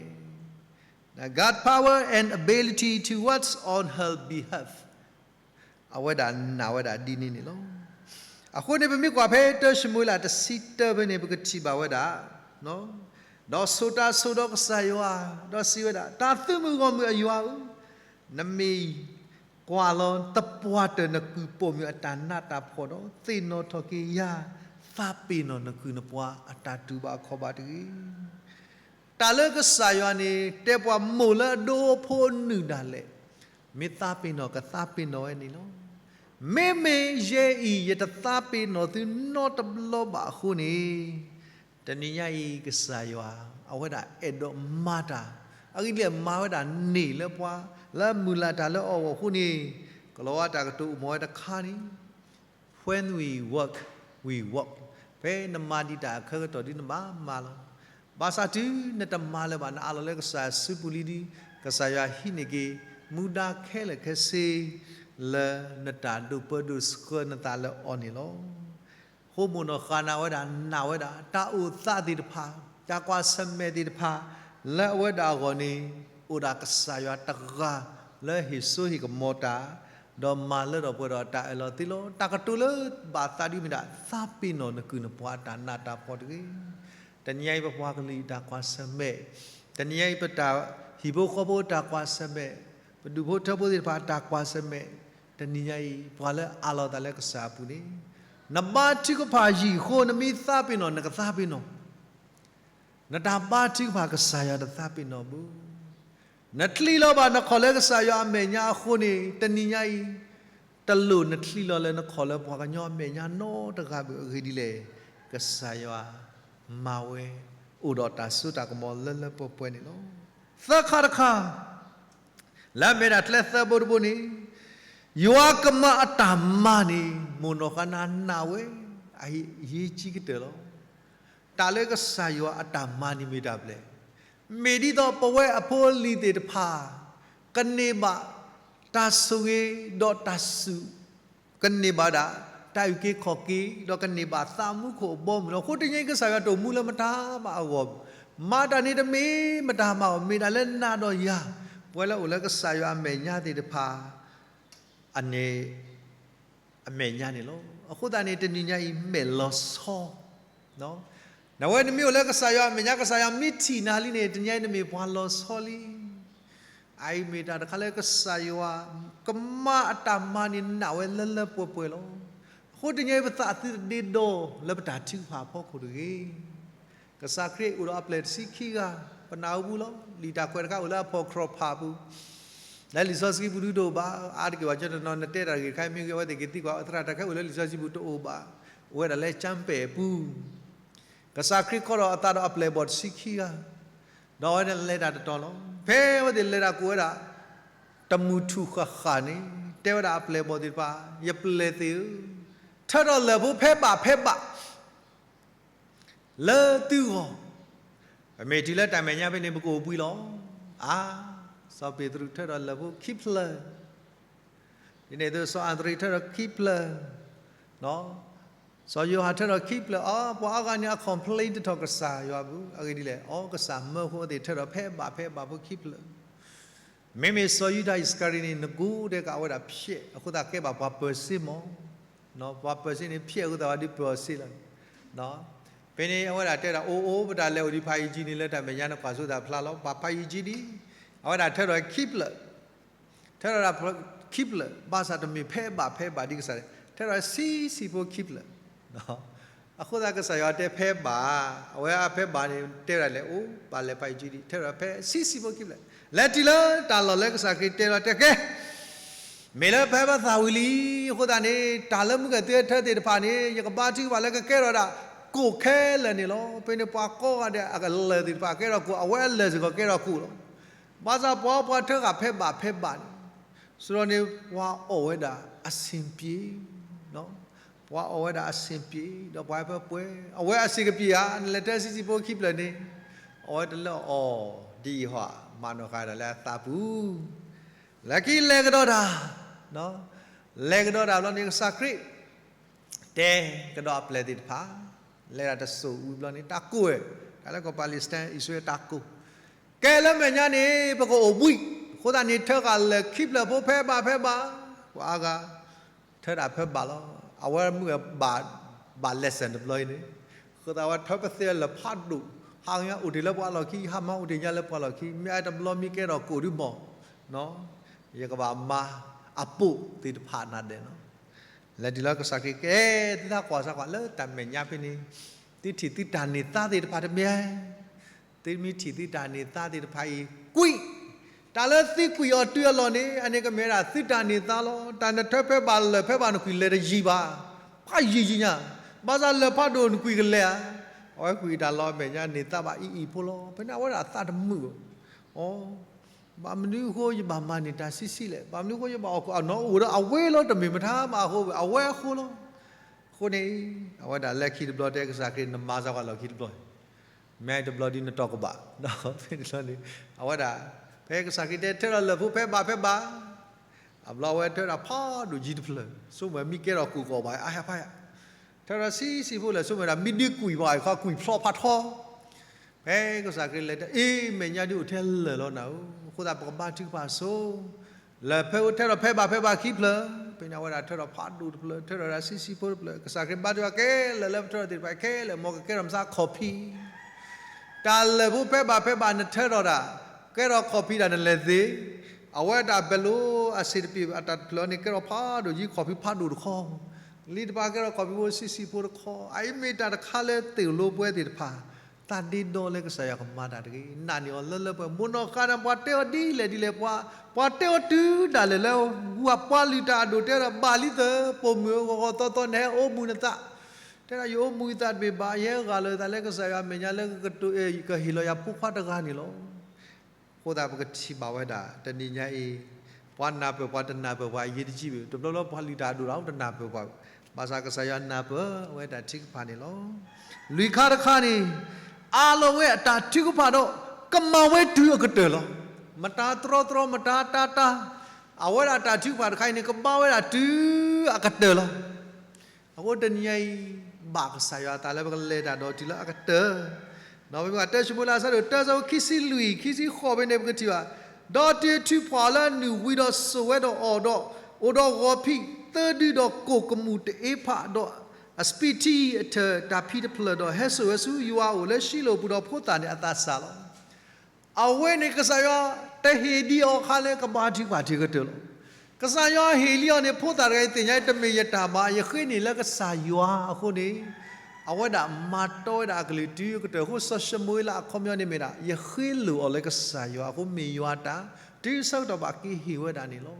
God's power and ability to work on her behalf. အဝဲဒၣ်နာ်ဝဲဒၣ်ဒ်န့ၣ်န့ၣ်လီၤ. အဃိန့ၣ် ပမ့ၢ်ကွၢ်ဖဲတၢၡမူၤအ့လးတဆံတၢဖဲန့ၣ် ပကထံၣ်ဘၣ်ဝဲဒၣ်, ဒီးဆိၣ်တၢ်ဆိၣ်ဒီးကစၢ်ယွၤ, ဒီးစံးဝဲဒၣ်, တၢ်သုးမုၢ်ဂီၢ်မုၢ်အယွၤဧၢ, နမ့ၢ်ကွၢ်လီၤသပှၢ်တၢၢ်နကုၢ်ပိာ်မုၣ်အတၢ်နးတၢ်ဖှီၣ်ဒီး သ့ၣ်နီၣ်ထီၣ်က့ၤယၤ, သးပ့ၤနီၣ်နကုၢ်နပှၤအတၢ်တူၢ်ဘၣ်ခီၣ်ဘၣ်တဂ့ၤ. တၢ်လၢကစၢ်ယွၤန့ၣ် တဲပှၤမိၢ်လၢအဒိဖိအနုၢ်ဒၣ်လဲာ်, မ့ၢ်သးပ့ၤနီၣ်ကသးပ့ၤနီၣ်ဝဲန့ၣ်လီၤ. မ့မ့ၢ်ယဲအံၤ ယတသးပ့ၤနီၣ်သုနီတဘျီဘၣ်အဃိန့ၣ်, တနံၤညါအံၤကစၢ်ယွၤ အဝဲဒၣ်အဲၣ်ဒိးမၤတၢ်, အဂ့ၢ်ဒ်လဲၣ်မၤဝဲဒၣ်န့ၢ်လၢပှၤ လၢမုၢ်လၢ်တၢ်လၢအီၤအဂီၢ်အဃိန့ၣ်, ကလီၤဝါတၢ်ကတိၤအိၣ်မးဝဲတခါန့ၣ် When we work, we walk. ဖဲနမၤဒံးတၢ်အခၢကတီၢ်ဒ်နဘၣ်မၤလီၤ. ဘၣ်ဆၣ်တုၤနတမၤလၢၤဘၣ် နအးလီၤလၢကစၢ်စုပူၤလံဒီး, ကစၢ်ယွၤဟံးန့ၢ်က့ၤ မူဒါခဲလၢာ်ခဲဆ့ လၢနတၢ်ဒိးပၢဒိးဆှၢနသးလၢအီၤန့ၣ်လီၤ. အဃိမိၢ်နီၢ်ဃၢ်နၤဝဲဒၣ်နာ်ဝဲဒၣ် တၢ်အိၣ်သးသ့ၣ်တဖၣ်, တၢ်ကွၢ်ဆၢၣ်မဲာ်သ့ၣ်တဖၣ် လၢအဝဲဒၣ်အဂီၢ်န့ၣ်, အိၣ်ဒၣ်ကစၢ်ယွၤတဂၤလၢဟ့ၣ်စိဟ့ၣ်ကမီၤတၢ်, ဒီးမၤလၢထီၣ်ပှဲၤဒီးတၢ်အၢၣ်လီၤသ့လီၤ. တၢ်ကတိၤလၢဘၣ်သးဒ်မ့ၢ်ဒၣ် သးပ့ၤနီၣ်နကုၢ်နပှၤအတၢ်နးတၢ်ဖှီၣ်တဂ့ၤ. တနံၤညါအံၤပပှၤကလုာ်အတၢ်ကွၢ်ဆၢၣ်မဲာ်, တနံၤညါအံၤပတၢ်ဟံၣ်ဖိဃီဖိအတၢ်ကွၢ်ဆၢၣ်မဲာ်, ပဒူၣ်ဖိထၢဖိသ့ၣ်တဖၣ်အတၢ်ကွၢ်ဆၢၣ်မဲာ်, တနံၤညါအံၤ ပှၤလၢအးလီၤသးလၢကစၢ်အပူၤန့ၣ်, နဘါထုကဖၣ်ယံာ်အဃိ နမ့ၢ်သးပ့ၤနီၣ် နကသးပ့ၤနီၣ် နတၢ်ဘါထုကဖၣ်ကစၢ်ယွၤတသးပ့ၤနီၣ်ဘၣ်. နချံးလီၤဘၣ်နခီၣ်လၢကစၢ်ယွၤအမဲာ်ညါအဃိန့ၣ်, တနံၤညါအံၤ တလိၣ်နချံးလီၤလၢနခီၣ်လၢပှၤကညီအမဲာ်ညါနီတဂၤဘၣ်. အဂ့ၢ်ဒ်လဲၣ်, ကစၢ်ယွၤမၤဝဲ အိၣ်ဒီးတၢ်စိတၢ်ကမီၤလၢလၢပှဲၤပှဲၤန့ၣ်လီၤ. သၢခါတခါ လၢအမ့ၢ်ဒၣ်ကျဲသၢဘိတဘိန့ၣ်, ယွၤကမၤအတၢ်မၤန့ၣ် မိၢ်နီၢ်ဃၢ်နၤနာ်ဝဲ အဟံးကတၢၢ်လီၤ. တၢ်လၢကစၢ်ယွၤအတၢ်မၤန့ၣ်မ့ၢ်တၢ်ဘျဲၣ်, မ့ၢ်ဒ်သိးပဝဲအဖိအလံၤသ့ၣ်တဖၣ် ကန့ၢ်ဘၣ်တၢ်ဆိၣ်ဂ့ၤဒီးတၢ်စူၢ် ကန့ၢ်ဘၣ်ဒၣ် တၢ်အုၣ်က့ၤခီၣ်က့ၤ ဒီးကန့ၢ်ဘၣ်သးမူခိၣ်အဘီအမုၢ်လီၤ. အဃိတနံၤအံၤကစၢ်ယွၤတအိၣ်မူလၢမတၤမးအဂီၢ်, မၤတၢ်န့ၣ်တမ့ၢ်မတၤမးအဂီၢ်, မ့ၢ်ဒၣ်လၢနၤဒီးယၤ ပဝဲလၢအိၣ်လၢကစၢ်ယွၤအမဲာ်ညါသ့ၣ်တဖၣ် အန့ၣ် အမဲာ်ညါန့ၣ်လီၤ. အဃိသတးန့ၣ် တနံၤညါအံၤမဲာ်လီၤဆီ နဝဲနမ့ၢ်အိၣ်လၢကစၢ်ယွၤအမဲာ်ညါ ကစၢ်ယွၤမ့ၢ်ထံၣ်နၤလံန့ၣ် တနံၤညါအံၤနမ့ၢ်ပှၤလီၤဆီလံ. အအံၤမ့ၢ်တၢ်တခါလၢကစၢ်ယွၤ ကမၤအတၢ်မၤန့ၣ်နာ်ဝဲလၢလၢပှဲၤပှဲၤလီၤ. အဃိတနံၤအံၤပသးအသုတဒ့ဒီလၢပတၢ်ထုကဖၣ်အဖီခိၣ်တဂ့ၤ. ကစၢ်ခရံာ်အိၣ်ဒီးအပျဲၢ်တဆံခံဂၤ, ပနၢ်ဟူပူၤလီၤ. လံာ်တၢ်ကွဲးတခါအိၣ်လၢအဖီၣ်ခြီၣ်ဖးပူၤ, လၢလံာ်စီဆှံပူၤဒုးတအိၣ်ဘၣ်, အါတက့ၢ်ဘၣ် ကၠီတနီၤနတဲတၢ်တဂ့ၤတခါ မ့ၢ်ဂ့ၤ အဝဲသ့ၣ်ကသံကွၢ် သရၣ်တၢ်ခဲအိၣ်လၢလံာ်စီဆှံပူၤတအိၣ်ဘၣ်, အိၣ်ဝဲဒၣ်လၢကၠၢပူၤ ကစၢ်ခရံာ်ခီဒီးအသးဒီးအပျဲၢ်အဘီၣ်တဆံခံဂၤ, ဒီးအဝဲန့ၣ်လဲၤတၢ်တတီၤလီၤ. ဖဲအဝဲသ့ၣ်လဲၤတၢ်ကအိၣ်ဝဲဒၣ် တမုၢ်ထူၣ်ဃၣ်ဃၣ်န့ၣ် တဲဝဲဒၣ်အပျဲၢ်အဘီၣ်သ့ၣ်တဖၣ်, ယပျဲၢ်သ့ၣ်ဧၢ, ထၢထီၣ်လၢၢ်ဖိဖဲဘၣ်ဖဲဘၣ် လၢသုဂီၢ်, ပမ့ၢ်တုၤလၢတၢ်မဲာ်ညါဖဲန့ၣ် ပကအိၣ်ဘှံးလီၤ. အါ, စီၤပ့းတရူးထၢထီၣ်လၢၢ်ဖိခံဖျၢၣ်, ဒ်န့ၣ်အသိး စီၤအၤတရံးထၢထီၣ်ခံဖျၢၣ်, စီၤယိၤဟၣ်ထၢထီၣ်ခံဖျၢၣ်, အီ ပှၤအါဂၤန့ၣ် အ complain တထီၣ်ကစၢ်ယွၤပူၤ, အဂ့ၢ်ဒ်လဲၣ်, အီ ကစၢ်မၢဖိသ့ၣ်ထၢထီၣ်ဖဲဘၣ်ဖဲဘၣ်ဖိခံဖျၢၣ် မ့မ့ၢ်စီၤယူဒၤအံၣ်စကၤရံၤန့ၣ် နကူတဲကးဝဲဒၣ်ဖျဲး, အဃိသတးကဲဘၣ်ပှၤပၢၤစ့မး, ပှၤပၢၤစ့န့ၣ် ဖျဲးအဃိသတးဝဲဒုးပၢၤစ့လီၤ. ဖဲန့ၣ် အဝဲဒၣ်တဲဒၣ် အိၣ်အိၣ် ပတၢ်လဲၤအိၣ်ဒံးဖးယံာ်ကၠံန့ၣ် လၢတၢ်မဲာ်ညါန့ၣ် ကွၢ်စိသးဖျါလီၤ. ပှၤဖးယံာ်ကၠံဒံး, အဝဲဒၣ်ထၢထီၣ်ခံဖျၢၣ်, ထၢထီၣ်ဒၣ်ခံဖျၢၣ်, ဘၣ်ဆၣ်တမ့ၢ်ဖဲဘၣ်ဖဲဘၣ်ဒ်ကစၢ်န့ၣ် ထၢထီၣ်ဆံးဆံးဖိခံဖျၢၣ် အဃိသတးကစၢ်ယွၤတဲဖဲဘၣ်, အဝဲအဖဲဘၣ်န့ၣ် တဲဝဲဒၣ်လဲၤအိၣ် ပှၤလဲၤဖးယံာ်ကၠံဒံး ထၢထီၣ်ဖဲဆံးဆံးဖိခံဖျၢၣ်, လဲၤတုၤလၢတၢ်လီၢ်လၢကစၢ်ခရံာ်တဲလီၤတဲကဲ မ့ၢ်လၢဖဲဘၣ်သးဝံၤလံ, အဃိသတးန့ၣ် တၢ်လၢမုၢ်ကဲၣ်သုထၢသ့ၣ်တဖၣ်န့ၣ် ယကဘါထုကဖၣ်လၢကကဲထီၣ်ဒၣ်ကိၣ်ခဲလၢာ်န့ၣ်လီၤ. ဖဲန့ၣ်ပှၤကိးဂၤဒဲးအကလၢၢ်သ့ၣ်တဖၣ်ကဲထီၣ်ကိၣ်, အဝဲအလၢၢ်စ့ၢ်ကီးကဲထီၣ်ကိၣ်လီၤ. ဘၣ်ဆၣ်ပှၤပှၤထၢဃာ်ဖဲဘၣ်ဖဲဘၣ်န့ၣ်, စရီန့ၣ်ပှၤအီၣ်ဝဲဒၣ်အဆင်ပြေ ပှၤအီၣ်ဝဲဒၣ်အဆင်ပြေ ဒီးပှၤဖဲပှဲၤ အဝဲအဆင်ကပြေဧါ, နလဲၤထၢဆံးဆံးဖိခံဖျၢၣ်န့ၣ်, အဝဲတလၢအီၣ်ဒ်အံၤဟီ, မၤနီၢ်ဃာ်ဒၣ်လၢအသးပူၤ, လၢခံလဲၤကဒီးတၢ်, လဲၤကဒီးတၢ်ဘျီန့ၣ် ကစၢ်ခရံာ် တဲကဒီးအပျဲၢ်သ့ၣ်တဖၣ်, လဲၤဒၣ်တစိၢ်ဝံၤဘျီန့ၣ် တၢ်ကိၢ်ဝဲ, တၢ်လၢကီၢ်ပၤလ့းစတၢၣ် အံၣ်စရ့လးတၢ်ကိၢ်, ကဲလၢမဲာ်ညါန့ၣ် ပကအိၣ်ဘှံး, အဃိသတးန့ၣ် ထၢဃာ်လၢာ်ခံဖျၢၣ်ဖိဖဲဘၣ်ဖဲဘၣ်, ပှၤအါဂၤ ထၢဒၣ်ဖဲဘၣ်လီၤ. အဝဲမုၢ်ဘၣ် ဘၣ် lesson တဘျီအံၤန့ၣ်, အဃိသတးဝဲထၢပသ့လၢာ်ဖးဒိၣ်, ဟးဂီၤအိၣ်တ့ၢ်လၢပှၤလီၢ်ခံ, ဟးမၤအိၣ်တ့ၢ်ညါလၢပှၤလီၢ်ခံ, မ့ၢ်အတဘျီမ့ၢ်ကဲထီၣ်ကိၣ်ဒုးမီၢ်, ယကဘၣ်မၤအပိာ်သ့ၣ်တဖၣ်နၤဒဲးလီၤ. လဲၤတုၤလၢကစၢ်ခရံာ်ကဲ သုသးကွၢ်စၢ်ကွၢ်လၢတၢ်မဲာ်ညါဖဲန့ၣ်, သုထံၣ်သုတၢ်န့ၢ်သါသ့ၣ်တဖၣ်တမ့ၢ်, သုမ့ၢ်ထံၣ်သုတၢ်န့ၢ်သါသ့ၣ်တဖၣ်အံၤ ကွံာ်, တၢ်လၢသုကွံာ်အီၤတုၤအလီၢ်န့ၣ် အန့ၣ်ကမ့ၢ်ဝဲဒၣ်သုတၢ်န့ၢ်သါလီၤ. တၢ်နထၢဖဲဘၣ်လၢၢ်ဖဲဘၣ်နကွံာ်လဲၤတယံာ်ဘၣ်, ဖးယံာ်ယံာ်ညါ, ဘၣ်ဆၣ်လၢၢ်ဖးဒိၣ်နကွံာ်ကလဲၤဧါ, အဝဲကွံာ်တၢ်လီၤမဲာ်ညါန့ၢ်သါဘၣ်အံၤအံၤဖိလီၤ. ဖဲန့ၣ်အဝဲဒၣ်အသးတမုာ်ဘၣ်, အိ ဘၣ်မနုၤအဃိယဘၣ်မၤန့ၢ်တၢ်ဆံးဆံးလဲၣ်, ဘၣ်မနုၤအဃိယဘၣ်အီၣ်ကူအနီၢ်အိၣ်ဒီးအဝဲလီၤ တမ့ၢ်မတၤမးအဃိ အဝဲအဃိလီၤ. အဃိန့ၣ် အဝဲဒၣ်လၢခံတဘျီတဲကစၢ်ခရံာ် နမၤစၢ်ကွၢ်လီၢ်ခံတဘျီ, မ့ၢ်တဘျီဒ်နတီၢ်ကဘၣ်, ဒီးဖဲန့ၣ်လီၤန့ၣ် အဝဲဒၣ် ဖဲကစၢ်ခရံာ်တဲထၢဒီးလၢၢ်ဖိဖဲဘၣ်ဖဲဘၣ် အဘျီအဝဲထၢဒီးဖးဒိၣ်ယံၤတဖျၢၣ်, ဆိကမိၣ်မ့ၢ်ကဲထီၣ်ကိၣ်ကီၢ်ဘၣ်အါဟဲဖးယါ, ထၢဒီးဆံးဆံးဖိလဲၣ် ဆိကမိၣ်ဒၣ် မ့ၢ်ဒုးကွံာ်ဘၣ်အံၤခီ ကွံာ်ဖျိဖးထီ, ဖဲကစၢ်ခရံာ်လဲၤတၢ်အံၤ မဲာ်ညါဒုးအိၣ်ထဲလၢၢ်လီၤနၤဧၢ, အဃိသတးပကဘါထုကဖၣ်ဆိ, လၢၢ်ဖဲအိၣ်ထဲဒီးဖဲဘၣ်ဖဲဘၣ်ခံဖျၢၣ်, ဖဲန့ၣ်အဝဲဒၣ်ထၢဒီးဖးဒိၣ်တဖျၢၣ် ထၢဒီးဒၣ်ဆံးဆံးဖိတဖျၢၣ်, ကစၢ်ခရံာ်ဘါထုကဖၣ်ခဲလၢာ်လၢပထၢဒီးသ့ၣ်တဖၣ်ခဲလၢာ် မ်ကကဲထီၣ်မစါခီၣ်ဖံး တၢ်လၢၢ်ဖိဖဲဘၣ်ဖဲဘၣ်နထၢထီၣ်ဒၣ်, ကဲထီၣ်ခီၣ်ဖံးဒၣ်နလဲၤသ့, အဝဲဒၣ်ဘဲလိအဆ့ၣ်တပ့ၤအတၢ်တဖျၢၣ်န့ၣ် ကဲထီၣ်ဖးဒိၣ်ယံၤခီၣ်ဖံးဖးဒိၣ်တခီ, လံတပၤကဲထီၣ်ခီၣ်ဖံးဖိဆံးဆံးဖိတခီ, အအံၤမ့ၢ်တၢ်တခါလၢသိၣ်လိပဝဲသ့ၣ်တဖၣ်, သးဒ့ဒီလၢကစၢ်ယွၤကမၤတၢ်တဂ့ၤ, နာ်န့ၢ်အီၤလၢလၢပှဲၤ, မိၢ်နီၢ်ဃါနၤ ပှၤတဲအီၤဒ်လဲၣ်ဒ်လဲၣ်, ပှၤတဲအီၤတုၤဒၣ်လဲာ်လၢ ပှၤလုၢ်တၢ်အဒိၣ်တဲဒီးဘၣ်လံသၢ, ပိာ်မုၣ်ဧၢ ဂီၤဂီၤသီသီ နဟဲအိၣ်မူနသး တဲဒၣ်ယအိၣ်မူယသးတမ့ၢ်ဘၣ်, ယဟဲဂၢ်လီၤယသးလၢကစၢ်ယွၤအမဲာ်ညါလၢ ကဟ့ၣ်လီၤယၤဖိခွါတဂၤန့ၣ်လီၤ. အဃိသတးပကထံၣ်ဘၣ်ဝဲဒၣ် တနံၤညါအံၤ, ပှၤနၢ်ပၢၢ်ပှၤတနၢ်ပၢၢ်ပှၤအရေးတကြီးဘၣ်, တဘျီဘျီပှၤလုၢ်တၢ်အဒိၣ်ဒီးတနၢ်ပၢၢ်ပှၤ, ဘၣ်ဆၣ်ကစၢ်ယွၤနၢ်ပၢၢ်ဝဲဒၣ်ထုကဖၣ်န့ၣ်လီၤ. လွံၢ်ခါတခါန့ၣ်, အးလီၤဝဲအတၢ်ထုကဖၣ်ဒီး ကမၤဝဲတုၤအကတၢၢ်လီၤ. မတၤတြီတြီ မတၤတၢ်တၢ်, အဝဲဒၣ်တၢ်ထုကဖၣ်တခါအံၤန့ၣ် ကဘါဝဲဒၣ်တုၤအကတၢၢ်လီၤ. အဃိတနံၤညါအံၤ, ဘၣ်ကစၢ်ယွၤအသးလၢပကလဲၤတၢ်ဒီးတုၤလၢအကတၢၢ်, ဒီးပမ့ၢ်ကွၢ်တၢၡမူၤအ့လးအဆၢဒိၣ်တၢ အဆၢဖိခံဆံလွံၢ် ခံဆံဃိးဖဲန့ၣ် ပကထံၣ်ဘၣ်, ဒီးတုၤထုးဖှီၣ်အီၤလၢအနုၢ်ဝံၤဒီးစိာ်ဝဲဒီးအီၤဒီး, အိၣ်ဒီးဂီၤဖံးသၢဒုဒီးကိၣ်ကမူၣ်တအ့ဖးဒီး အစပံးထံအထၢၣ်တၢ်ဖံးတဖျၢၣ်ဒီး ဟဲစိာ်ဝဲဆူယွၤအအိၣ်လၢရှံလိာ်ပူၤဒီးဖိသၣ်န့ၣ်အသးစၢ်လီၤ. အဝဲန့ၣ်ကစၢ်ယွၤတဟ့ၣ်ဒံးအီၤအခါလၢကဘါထုကဖၣ်တုၤအကတၢၢ်လီၤ. ကစၢ်ယွၤဟ့ၣ်လံအီၤန့ၣ် ဖိသၣ်တဂၤအံၤသ့ၣ်ညါအံၤ တမ့ၢ်ယတၢ်ဘၣ်, ယဃ့န့ၢ်လၢကစၢ်ယွၤအဃိန့ၣ်, အဝဲဒၣ်မၤတီဝဲဒၣ်အကလုၢ်တုၤအကတၢၢ်အဃိ စီၤၡမူၤအ့လးအခီပညီန့ၣ်မ့ၢ်ဒၣ် ယဃ့လိာ်အီၤလၢကစၢ်ယွၤအဃိ မ့ၢ်ယွၤအတၢ်, တုၤဆၢကတီၢ်ဘၣ်က့ၤဟ့ၣ်ဝဲဒၣ်န့ၣ်လီၤ.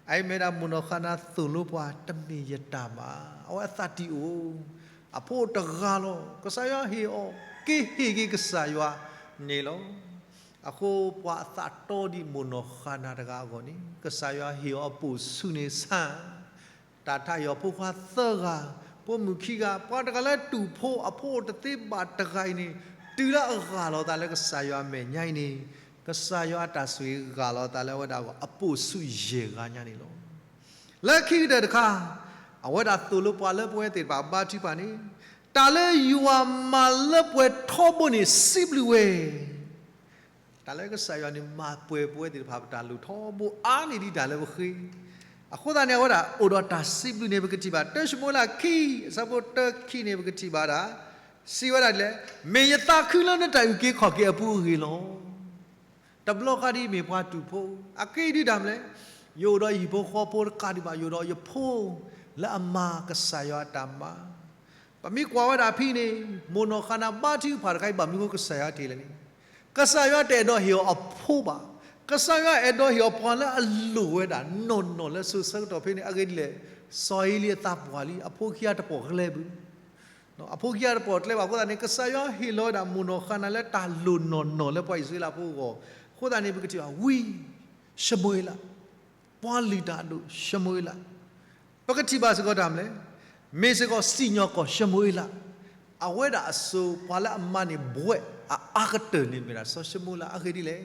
အအံၤမ့ၢ်ဒၣ်မိၢ်နီၢ်ဃါနၤသိၣ်လိပှၤ တမ့ၢ်ယတၢ်ဘၣ်, အဝဲအသးတံၢ်အိၣ်, အဖိတဂၤလီၤ, ကစၢ်ယွၤဟ့ၣ်အီၤ, က့ၤဟ့ၣ်က့ၤကစၢ်ယွၤန့ၣ်လီၤ. အဃိပှၤအသးတီဒ်မိၢ်နီၢ်ဃါနၤတဂၤအဂီၢ်န့ၣ် ကစၢ်ယွၤဟ့ၣ်အီၤအပိာ်ဆူၣ်န့ၣ်ဆၣ်, တၢ်ထါအံၤအီၤဖိခွါသၢဂၤ, ဖိမုၣ်ခံဂၤ, ပှၤတဂၤလၢတူၢ်ဖိအဖိတသ့ဘၣ်တဂၤအံၤန့ၣ်, တုၤလၢအဂၢ်လီၤသးလၢကစၢ်ယွၤအမဲာ်ညါအံၤန့ၣ်, ကစၢ်ယွၤအတၢ်ဆိၣ်ဂ့ၤဂၢ်လီၤသးလၢအဝဲဒၣ်အဂီၢ် အပိာ်ဆူၣ်ယဲၢ်ဂၤညါန့ၣ်လီၤ. လၢခံကတၢၢ်တခါ, အဝဲဒၣ်သိၣ်လိပှၤလၢပဝဲသ့ၣ်တဖၣ်ဘါထုကဖၣ်န့ၣ်, တၢ်လၢယွၤမၤလၢပှဲၤထီဘိန့ၣ် စံးဘျုးဝဲ တၢ်လၢကစၢ်ယွၤန့ၣ် မၤပှဲၤပဝဲသ့ၣ်တဖၣ်ပတၢ်လိၣ်ထီဘိအါန့ၢ်ဒံးတၢ်လၢပဃ့, အဃိသတးန့ၣ် အဝဲဒၣ်အိၣ်ဒီးတၢ်စံးဘျုးန့ၣ် ပကထံၣ်ဘၣ် တၢၡမူၤအ့လးခံ အဆၢဖိတၢခံန့ၣ် ပကထံၣ်ဘၣ်ဒၣ်, စံးဝဲဒၣ်ဒ်လဲၣ်, မ့ၢ်ယသးခုလၢနတၢ်အုၣ်က့ၤခီၣ်က့ၤအပူၤအဂ့ၢ်လီၤ. တဘျီဃီဒ်မ့ၢ်ပှၤတူၢ်ဖိ, အက့ဒုးတၢ်မနုၤလဲၣ်, ယအိၣ်ဒီးယဟံၣ်ဖိဃီဖိတကးဒံးဘၣ် ယအိၣ်ဒီးယဖိလၢအမၤကစၢ်ယွၤအတၢ်မၤ ပမ့ၢ်ကွၢ်ဝဲဒၣ်ဖဲန့ၣ်, မိၢ်နီၢ်ဃါနၤဘါထုကဖၣ်တခါအံၤ ဘၣ်မနုၤအဃိကစၢ်ယွၤတဟ့ၣ်လဲၣ်န့ၣ်, ကစၢ်ယွၤတအဲၣ်ဒိးဟ့ၣ်အီၤအဖိဘၣ်. ကစၢ်ယွၤအဲၣ်ဒိးဟ့ၣ်အီၤပှၤလၢအလိၣ်ဝဲဒၣ်နီၢ်နီၢ်လၢစိၤဆၢကတီၢ်ဖဲန့ၣ် အဂ့ၢ်ဒ်လဲၣ်, စီၤအ့လံအသးပှၢ်လံ အဖိခံဂၤတပိာ်ကျဲဘၣ် အဖိခံဂၤတပိာ်ကျဲဘၣ်အဃိသတးန့ၣ် ကစၢ်ယွၤဟ့ၣ်လီၤဝဲဒၣ်မိၢ်နီၢ်ဃါနၤလၢတၢ်လိၣ်နီၢ်နီၢ်လၢပှၤအံၣ်စရ့လးဖိအဂီၢ်, အဃိသတးန့ၣ် ပကထံၣ်ဘၣ်ဝံ, ၡမူၤအ့လး, ပှၤလုၢ်တၢ်အဒိၣ် ၡမူၤအ့လး, ပကထံၣ်ဘၣ်စ့ၢ်ကီးတၢ်မနုၤလဲၣ်, မ့ၢ်စ့ၢ်ကီးစံၣ်ညီၣ်ကွီၢ် ၡမူၤအ့လး, အဝဲဒၣ်အစိၤပှၤလၢအမၤန့ၢ်ဘှဲးအအါကတၢၢ်န့ၣ်မ့ၢ်ဒၣ်စီၤၡမူၤအ့လး အဂ့ၢ်ဒ်လဲၣ်,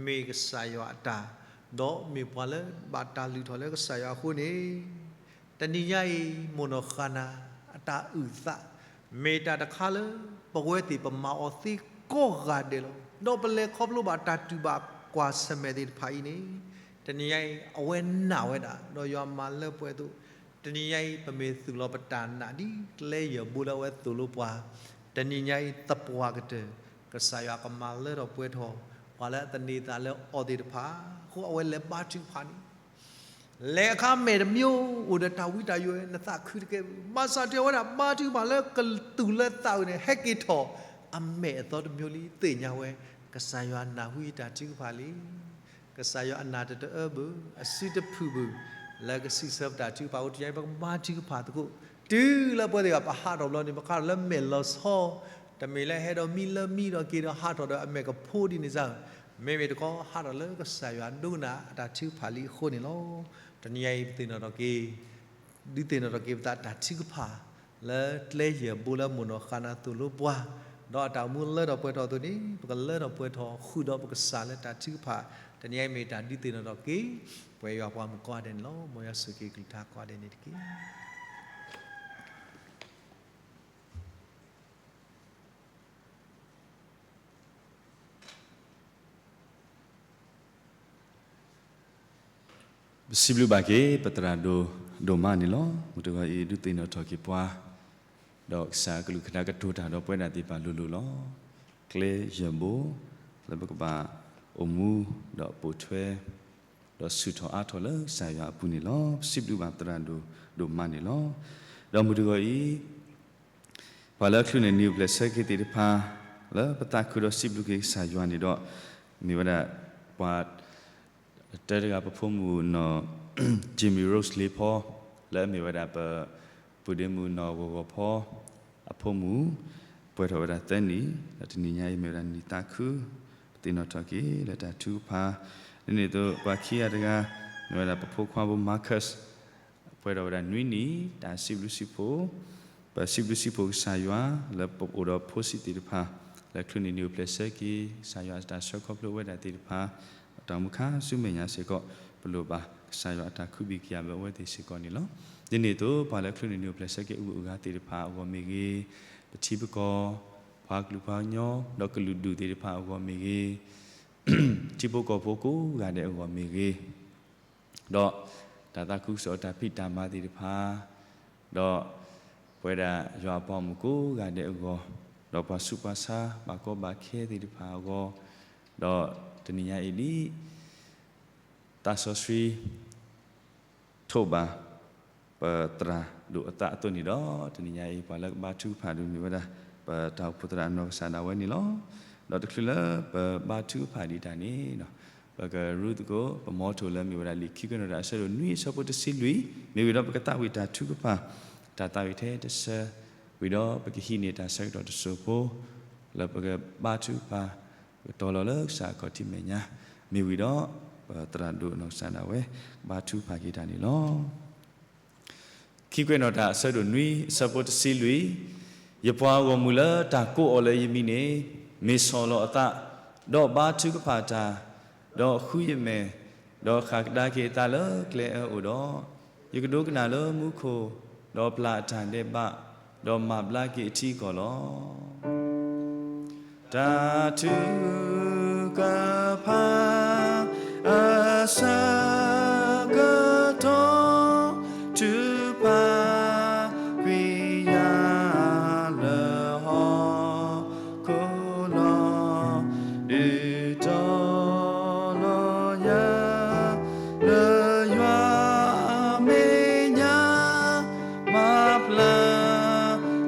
မ့ၢ်ကစၢ်ယွၤအတၢ်, ဒီးမ့ၢ်ပှၤလၢဘၣ်တၢ်လုၢ်ထီၣ်လၢကစၢ်ယွၤအဃိန့ၣ် တနံၤညါအံၤ မိၢ်နီၢ်ဃါနၤ အတၢ်အုၣ်သး, မ့ၢ်တၢ်တခါလၢ ပဝဲသ့ၣ်ပမၤအီၤသ့ကိးဂၤဒဲးလီၤ. ဒီးပလဲၤခီဖျိဘၣ်တၢ်တူၢ်ဘၣ်ကွၢ်ဆၢၣ်မဲာ်သ့ၣ်တဖၣ်အံၤန့ၣ်, တနံၤညါအံၤ အဝဲနာ်ဝဲဒၣ် ဒီးယွၤမၤလၢပှဲၤအသိး, တနံၤညါအံၤ ပမ့ၢ်သူၣ်လီၤပတၢ်နာ်ဒ်ကျဲယဲၢ်ဘိလၢအဝဲသိၣ်လိပှၤ, တနံၤညါအံၤ သပှၢ်ကတၢၢ် ကစၢ်ယွၤကမၤလၢထီၣ်ပှဲၤထီၣ် ပှၤလၢအသန့ၤသးလၢအီၤသ့ၣ်တဖၣ်, အဃိအဝဲလဲၤဘါထုကဖၣ်န့ၣ် လဲၤအခါအမဲာ်တမံၤ အိၣ်ဒီးတၢ်ဝံတၢ်ယိာ် နသးခုတကဲဘၣ်. ဘၣ်ဆၣ်တဲဝဲဒၣ် ဘါထုကဖၣ်လၢကတုၤလၢသးအုးန့ၣ် ဟဲက့ၤထီၣ် အမဲာ်အသီတမံၤလံ သ့ၣ်ညါဝဲ ကစၢ်ယွၤနၢ်ဟူယတၢ်ထုကဖၣ်လံ. ကစၢ်ယွၤအနၢ်တတအၢဘၣ်, အစုတဖုၣ်ဘၣ်, လၢကစံးဆၢပတၢ်ထုကဖၣ်အဃိ တနံၤအံၤ ပကဘါထုကဖၣ်သကိး တုၤလၢပဝဲသ့ၣ်တဖၣ် ပဟးထီၣ်ဘျီန့ၣ် ပဟးထီၣ်လၢမဲာ်လီၤဆီ, တမ့ၢ်လၢဟဲဒီးမံလၢမံဒီးက့ၤဒီးဟးထီၣ်ဒီးအမဲာ်ကဖိဒ်န့ၣ်စ့ၢ်, မ့မ့ၢ်တခီ ဟးထီၣ်လၢကစၢ်ယွၤဒိကနၣ်အတၢ်ထုကဖၣ်လံအဃိန့ၣ်လီၤ. တနံၤအံၤ ပသ့ၣ်နီၣ်ထီၣ်က့ၤ ဒုးသ့ၣ်နီၣ်ထီၣ်က့ၤပသးတၢ်ထုကဖၣ် လၢကျဲယဲၢ်ဘိလၢမိၢ်နီၢ်ဃၣ်နၢ်သိၣ်လိပှၤ, ဒီးအတၢ်အိၣ်မူလၢထီၣ်ပှဲၤထီၣ်အသိးန့ၣ် ပကလၢထီၣ်ပှဲၤထီၣ်ဃုာ်ဒီးပကစၢ်လၢတၢ်ထုကဖၣ်, တနံၤအံၤမ့ၢ်တၢ်ဒုးသ့ၣ်နီၣ်ထီၣ်က့ၤ ပဝဲယွၤပှၤမုၣ်ကိးဂၤဒဲးန့ၣ်လီၤ. မ်ယွၤဆိၣ်ဂ့ၤက့ၤကလုၢ်ကထါကိးဂၤဒဲးန့ၣ်တက့ၢ်. ပစံးဘျုးဘၣ်က့ၤ ပသရၣ်ဒိၣ်ဒိၣ်မးန့ၣ်လီၤ. မုၢ်တဂီၤအံၤ ဒုးသ့ၣ်နီၣ်ထီၣ်က့ၤပှၤ, ဒီးကစၢ်အကလုၢ်ကထါကတိၤတၢ်ဒီးပဝဲဒၣ်သ့ၣ်တဖၣ်လိၤလိၤလီၤ. ကျဲယဲၢ်ဘိ လၢပကဘၣ်အိၣ်မူ ဒီးပိာ်ထွဲ ဒီးဆူၣ်ထီၣ်အါထီၣ်လၢကစၢ်ယွၤအပူၤန့ၣ်လီၤ. ပစံးဘျုးဘၣ်ပသရၣ်ဒိၣ်ဒိၣ်မးန့ၣ်လီၤ. ဒီးမုၢ်တဂီၤအံၤ ပှၤလၢအချုးန့ၢ်နံၣ်အိၣ်ဖျဲၣ်ဆၢက့ၤသ့ၣ်တဖၣ် လၢပသးခုဒီးစံးဘျုးက့ၤကစၢ်ယွၤန့ၣ်ဒီး မ့ၢ်ဝဲဒၣ် ပှၤ တၢတဂၤပဖိမုၣ်နီၢ် Jimmy Rose လ့ဖီ လၢအမ့ၢ်ဝဲဒၣ်ပ ပုၢ်ဒ့မုၣ်နီၢ်ဂီၤဂီၤဖီ အဖိမုၣ် ပှဲၤထီၣ်ဝဲဒၣ်သၢနံၣ် ဒီးတနံၤညါအံၤမ့ၢ်ဝဲဒၣ်နံၣ်သးခု ပသ့ၣ်နီၣ်ထီၣ်က့ၤလၢတၢ်ထုကဖၣ်, ဒ်န့ၣ်အသိး ပှၤခံဂၤတဂၤ မ့ၢ်ဝဲဒၣ်ပဖိခွါဖိ Marcus ပှဲၤထီၣ်ဝဲဒၣ်နွံနံၣ် တၢ်စံးဘျုးစံးဖှိၣ်, ပစံးဘျုးစံးဖှိၣ်ကစၢ်ယွၤ လၢပအိၣ်ဒီးဖိဆံးသ့ၣ်တဖၣ် လၢချုးန့ၢ်နံၣ်အိၣ်ဖျဲၣ်ဆၢက့ၤ ကစၢ်ယွၤအတၢ်ဆှၢခီဖျိဝဲဒၣ်သ့ၣ်တဖၣ် တၢ်မူခါဆူမဲာ်ညါစ့ၢ်ကီး ပလိၣ်ဘၣ်ကစၢ်ယွၤအတၢ်ခုဘံၣ်ကယာ်ဘၣ်အဝဲသ့ၣ်စ့ၢ်ကီးန့ၣ်လီၤ. ဒ်န့ၣ်အသိး ပှၤလၢချုးန့ၢ်နံၣ်အိၣ်ဖျဲၣ်ဆၢက့ၤအဂုၤအဂၤသ့ၣ်တဖၣ်အဂီၢ်မ့ၢ်ဂ့ၤ, ပထံပကီၢ် ပှၤကလုာ်ပှၤကညီ ဒီးကလုာ်ဒူၣ်သ့ၣ်တဖၣ်အဂီၢ်မ့ၢ်ဂ့ၤ, ထံဖိကီၢ်ဖိကိးဂၤဒဲးအဂီၢ်မ့ၢ်ဂ့ၤ, ဒီးတၢ်သးခုကစီၣ်တၢ်ဖံးတၢ်မၤသ့ၣ်တဖၣ်, ဒီးပဝဲဒၣ်ယွၤအပှၤဂီၢ်မုၢ်ကိးဂၤဒဲးအဂီၢ်, ဒီးပှၤဆူးပှၤဆါ ဘၣ်ကီဘၣ်ခဲသ့ၣ်တဖၣ်အဂီၢ်, ဒီးတနံၤညါအံၤဒ် သးစီဆှံ ထိးဘၣ် ပသရၣ်ဒိၣ်အသးအသိးန့ၣ်ဒီး တနံၤညါအံၤ ပှၤလၢကဘါထုကဖၣ်ဒုးမ့ၢ်ဝဲဒၣ် ပတၢ်အိၣ်ဖှိၣ်သရၣ်အနီၢ်ကစၢ်ဒၣ်ဝဲန့ၣ်လီၤ. ဒီးတချုးလၢပဘါထုကဖၣ်ဒံးတၢ်န့ၣ်ဒီး ပကရူသကိး ပမီထိၣ်လၢမ့ၢ်ဝဲဒၣ်လံာ်ခံကွဲးနီၣ်တၢ်အဆၢဒိၣ်နွံအဆၢဖိတဆံလွံၢ် မ့ၢ်ဝံၤဒီးပကသးဝံၣ်တၢ်ထုကဖၣ် တၢ်သးဝံၣ်ထဲတဆၢ ဝံၤဒီးပကဟံးန့ၢ်တၢ်ဆၢကတီၢ်တစိၢ်ဖိ လၢပကဘါထုကဖၣ် ပကတီၤလီၤလၢကစၢ်အခီၣ်ထံးမဲာ်ညါ မ့ၢ်ဝံၤဒီး ပသရၣ်ဒိၣ်အနီၢ်ကစၢ်ဒၣ်ဝဲ ဘါထုကဖၣ်က့ၤတၢ်န့ၣ်လီၤ. ခံကွဲးနီၣ်တၢ်အဆၢဒိၣ်နွံအဆၢဖိတဆံလွံၢ်, ယပှၤဂီၢ်မုၢ်လၢတၢ်ကိးအီၤလၢယမံၤန့ၣ် မ့ၢ်ဆီၣ်လီၤအသး, ဒီးဘါထုကဖၣ်တၢ်, ဒီးဃုယမဲာ်, ဒီးဃၣ်ကဒါက့ၤအသးလၢကျဲအၢအိၣ်ဒီး, ယကဒိကနၣ်လၢမူခိၣ်, ဒီးပျၢ်အတၢ်ဒဲးဘး, ဒီးမၤဘျါက့ၤအထံအကီၢ်လီၤ. တၢ်ထုကဖၣ် အဆၢကတီၢ် ထုကဖၣ်ကွံာ်ယၤလၢဟီၣ်ခိၣ်လီၤ. ဒုးတီၤလီၤယၤ လၢယွၤမဲာ်ညါ မၤဖျါ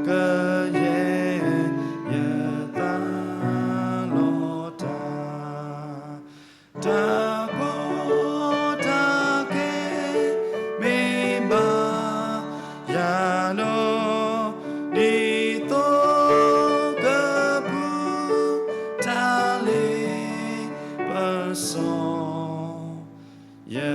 ကယဲၢ်ယသးလီၤတၢ်, တၢ်ကီတၢ်ခဲ မ့ၢ်ဘၣ်ယၤဒီး ဒ်သိးကပူၤ တၢ်လ့ပစီ ယ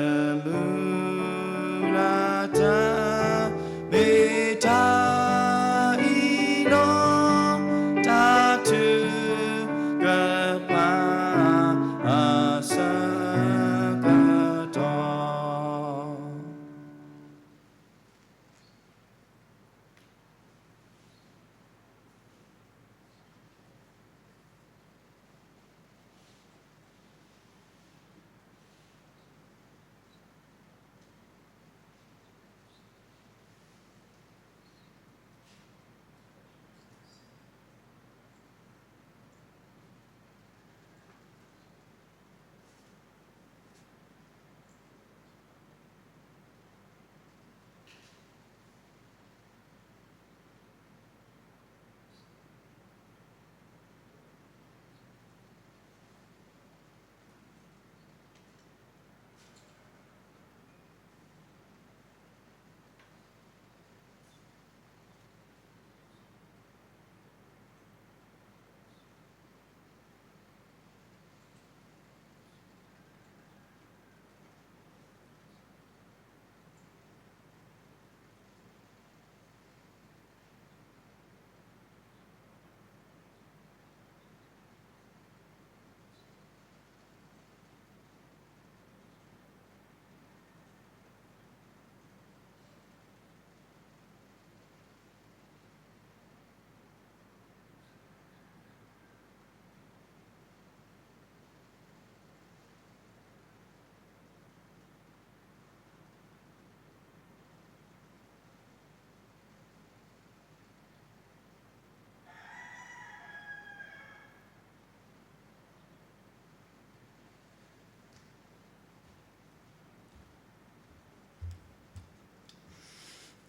မုၢ်လၢ်တၢ် မ့ၢ်တၢ်အံၤလီၤ, တၢ်ထုကဖၣ်အဆၢကတီၢ်. ပ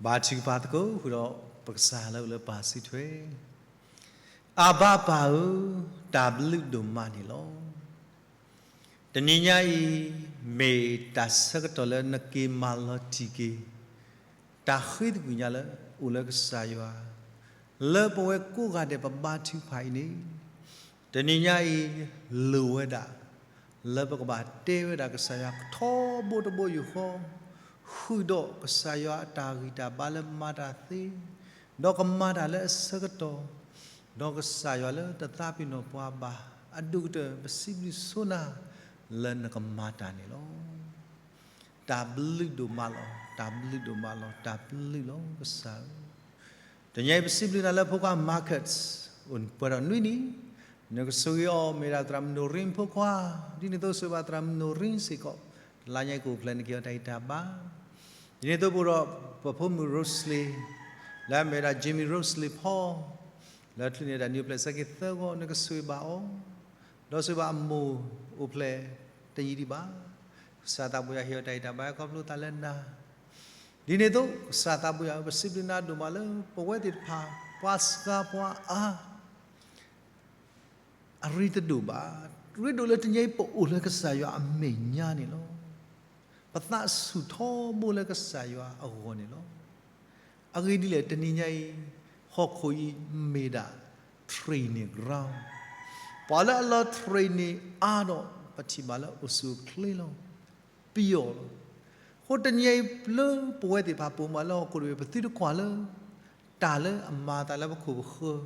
ဘါထုကဖၣ်သကိးဃုာ်ဒီးပကစၢ်လၢအိၣ်လၢပၢ်စုထွဲ, အၤဘၣ်ပၢ်ဧၢ, တၢ်ဘျုးဒိၣ်မးန့ၣ်လီၤ. တနံၤညါအံၤ မ့ၢ်တၢ်ဆၢကတီၢ်လၢနက့ၤမၤလီၤတံၢ်က့ၤ တၢ်ဃ့သကွံာ်ညါလၢအိၣ်လၢကစၢ်ယွၤ, လၢပဝဲကိးဂၤဒဲးပဘါထုကဖၣ်အံၤန့ၣ်, တနံၤညါအံၤ လိၣ်ဝဲဒၣ် လၢပကဘၣ်တဲဝဲဒၣ်ကစၢ်ယွၤထီဘိတဘိယူၢ်ဃီ, ဃုာ်ဒီးကစၢ်ယွၤအတၢ်ဂံၢ်တၢ်ဘါလၢမၤတၢ်သ့, ဒီးကမၤတၢ်လၢအဆၢကတီၢ်, ဒီးကစၢ်ယွၤလၢတသးပ့ၤနီၣ်ပှၤဘၣ်, အဒိၣ်ကတၢၢ် ပစံးဘျုးဆိနၤ လၢနကမၤတၢ်န့ၣ်လီၤ. တၢ်ဘျုးဒိၣ်မးလီၤ, တၢ်ဘျုးဒိၣ်မးလီၤ, တၢ်ဘျုးလီၤကစၢ်ဧၢ. တနံၤအံၤပစံးဘျုးနၤလၢဖိခွါ Marcus အိၣ်ပှဲၤဒီးနွံနံၣ်, နကဆိၣ်ဂ့ၤအီၤ မ့ၢ်ဒၣ်သရၣ်မုၣ်နိၣ်ရ့ဖိခွါ, ဒ်န့ၣ်အသိးဆိၣ်ဂ့ၤဘၣ်သရၣ်မုၣ်နိၣ်ရ့စ့ၢ်ကီး, တလါညါအံၤကအိၣ်ဖျဲၣ်န့ၢ်က့ၤအီၤတၢ်ဂံၢ်တၢ်ဘါ, ဒ်န့ၣ်အသိးပအိၣ်ဒီးပဖိမုၣ် Rosalie, လၢအမ့ၢ်ဝဲဒၣ် Jimmy Rosalie ဖီ, လၢချုးန့ၢ်ဒၣ်နံၣ်အိၣ်ဖျဲၣ်ဆၢက့ၤသၢဂီၤ နကဆိၣ်ဂ့ၤဘၣ်အီၤ, ဒီးဆိၣ်ဂ့ၤဘၣ်အမိၢ်အိၣ်ဖျဲၣ်တယံာ်ဒံးဘၣ်, ကစၢ်သးဘိယွၤဟ့ၣ်အီၤတၢ်ဂံၢ်တၢ်ဘါခီဖျိသးလၢနၤ, ဒ်န့ၣ်အသိး ကစၢ်သးဘိယွၤဧၢ ပစံးဘျုးနၤဒိၣ်မးလၢပဝဲသ့ၣ်တဖၣ် ပှၤစှၤပှၤအါ အရ့တဒိၣ်ဘၣ်, ရ့ဒိၣ်လၢတနံၤအံၤပအိၣ်လၢကစၢ်ယွၤအမဲာ်ညါန့ၣ်လီၤ. ပသးဆူၣ်ထီဘိလၢကစၢ်ယွၤအဂီၢ်န့ၣ်လီၤ. အဂ့ၢ်ဒ်လဲၣ် တနံၤညါအံၤ ဟီၣ်ခိၣ်အံၤမ့ၢ်ဒၣ် training ground, ပှၤလၢအလီၤ training အါဒီး ပထံၣ်ဘၣ်လၢအိၣ်ဆူၣ်အိၣ်ချ့လီၤ. ပယီၤလီၤ. အဃိတနံၤအံၤလၢပဝဲသ့ၣ်တဖၣ်ပအိၣ်မးလၢဟီၣ်ခိၣ်တဘ့ၣ် ပသုတကွၢ်လၢ တၢ်လၢအမၤအသးလၢပခိၣ်ပဃၢၤ,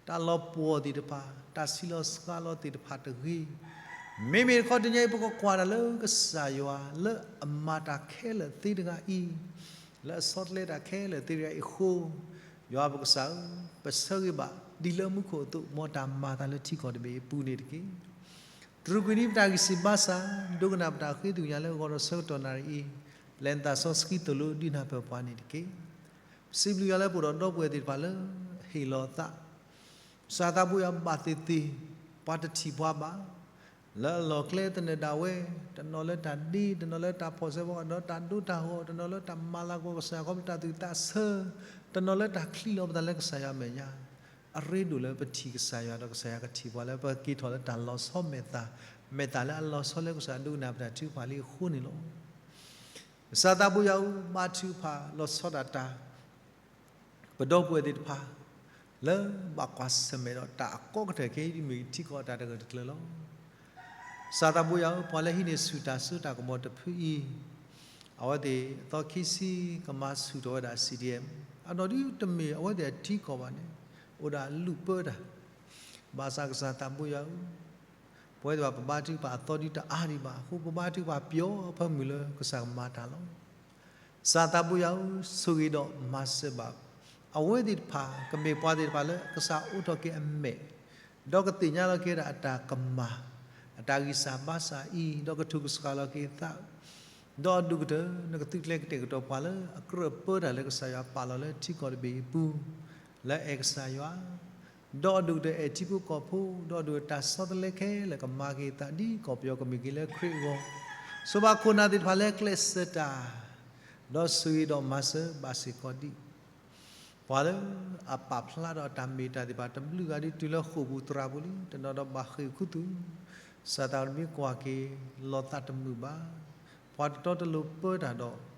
တၢ်လီၤပှီၢ်သ့ၣ်တဖၣ်, တၢ်ဆံးလီၤစှၤလီၤသ့ၣ်တဖၣ်တဂ့ၤ, မ့မ့ၢ်တခီတနံၤအံၤ ပကကွၢ်တၢ်လၢကစၢ်ယွၤလၢအမၤတၢ်ခဲလၢာ်သ့တဂၤအံၤ, လၢအဆီတလဲတၢ်ခဲလၢာ်သ့တဂၤအံၤအဃိ, ယွၤပကစၢ်ဧၢ, ပဆၢဂ့ၤဘၣ်ဒ်လၢမူခိၣ်အသိး မ်တၢ်မၤအသးလၢထံကီၢ်တဘ့ၣ်အံၤအပူၤန့ၣ်တက့ၢ်. တရူးကွံာ်ဒံးပတၢ်ဂံၢ်စၢ်ဘါစၢ်, ဒိကနၣ်ပတၢ်ဃ့သကွံာ်ညါလၢဂီၤဒီးဆၢကတီၢ်နၣ်ရံၣ်အံၤ, လဲၤနသးစီဆှံသိၣ်လိဒုးနၢ်ပၢၢ်ပှၤန့ၣ်တက့ၢ်. ပစံးဘျုးယွၤလၢပအိၣ်ဒီးဒီပုၢ်ဝဲၢ်သ့ၣ်တဖၣ်လၢဟ့ၣ်လီၤသး, ကစၢ်သးဘိယွၤဘၣ်သ့ၣ်သ့ၣ်, ပှၤတထံၣ်ပှၤဘၣ်, လၢအလီၢ်ကျဲသနၢၣ်ဒၣ်ဝဲ, တနီၤလၢတၢ်ဒ့, တနီၤလၢတၢ်ဖီၣ်ဆၢဖီၣ်ဒီးတၢ်ဒိတၢ်ဂီၢ်, တနီၤလၢတၢ်မၤလၤကပီၤကစၢ်ယွၤခီဖျိတၢ်သူၣ်သးဆၢ, တနီၤလၢတၢ်ချံးလီၤပသးလၢကစၢ်ယွၤအမဲာ်ညါ, အရ့ဒိၣ်လၢပထံၣ်ကစၢ်ယွၤဒီးကစၢ်ယွၤကထံၣ်ပှၤလၢပက့ၤထီၣ်လၢတၢ်လီၤဆီမဲာ်သၣ်, မဲာ်သၣ်လၢအလီၤဆီလၢကစၢ်ဒိကနၣ်ပတၢ်ထုကဖၣ်လံအဃိန့ၣ်လီၤ. ကစၢ်သးဘိယွၤဧၢ, ဘါထုကဖၣ်လီၤဆီဒၣ်တၢ် ပဒီပုၢ်ဝဲၢ်သ့ၣ်တဖၣ် လၢဘၣ်ကွၢ်ဆၢၣ်မဲာ်ဒီးတၢ်အကီကတၢၢ်ခဲအံၤ မ့ၢ်ထံကီၢ်တၢ်တဂၢၢ်တကျၢၤလီၤ. ကစၢ်သးဘိယွၤဧၢ, ပှၤလၢဟံးန့ၢ်ဆူၣ်တၢ်စိတၢ်ကမီၤတဖုအံၤ, အဝဲသ့ၣ်အသီခံဆံကမၤဆူၣ်ထီၣ်ဝဲဒၣ် CDM, အနီၢ်ဒုတမ့ၢ်အဝဲသ့ၣ်အထံကီၢ်ဘၣ်န့ၣ်, အိၣ်ဒၣ်လူၢ်ပၢတၢ်, ဘၣ်ဆၣ်ကစၢ်သးဘိယွၤဧၢ, ပဝဲသ့ၣ်တဖၣ်ပဘါထုကဖၣ်အသီဒုတအါဒံးဘၣ်, အဃိပဘါထုကဖၣ်ပျီဖၢမုၢ်လၢကစၢ်ကမၤတၢ်လီၤ. ကစၢ်သးဘိယွၤဧၢ, ဆိၣ်ဂ့ၤဒီးမၤစၢၤဘၣ် အဝဲသ့ၣ်တဖၣ် ကမ့ၢ်ပှၤသ့ၣ်တဖၣ်လၢကစၢ်အိးထီၣ်က့ၤအမဲာ်, ဒီးကသ့ၣ်ညါလီၤက့ၤဝဲဒၣ်အတၢ်ကမၣ်, အတၢ်ဂံၢ်စၢ်ဘါစၢ်အံၤ, ဒီးကထူၣ်ကစှၤလီၤက့ၤအသး, ဒီးအဒိၣ်ကတၢၢ် နကသုးကျဲၤကတဲာ်ကတီၤပှၤလၢအကြၢးပၢတၢ်လၢကစၢ်ယွၤပာ်လီၤလၢထံကီၢ်တဘ့ၣ်အံၤအပူၤ, လၢအဲၣ်ကစၢ်ယွၤ ဒီးအဒိၣ်ကတၢၢ်အဲၣ်ထံဖိကီၢ်ဖိ, ဒီးအဒိၣ်ကတၢၢ်တၢ်ဆီတလဲခဲလၢာ်ကမၤက့ၤအသးဒ်ကီၢ်ပယီၤကမံးက့ၤလၢခရံာ်အဂီၢ်, ဆိဘၣ်ခိၣ်နၢ်သ့ၣ်တဖၣ်လၢကျဲးစၢးတၢ်, ဒီးဆိၣ်ဂ့ၤဒီးမၤစၢၤဘၣ်စ့ၢ်ကီးဒံး ပှၤလၢအပာ်ဖျါဒီးတၢ်မ့ၢ်တၢ်သ့ၣ်တဖၣ် တဘျုးဂၤဒုးတုၤလၢဃိာ်ပူၤသရၣ်ပူၤလံ, တနီၤဒီးဘၣ်ဃ့ၢ်ခူသူၣ်, ကစၢ်သးတမ့ၢ်ကွၢ်က့ၤလီၤသးတမုာ်ဘၣ်, ပှၤတတီတလိၤပၢတၢ်ဒီး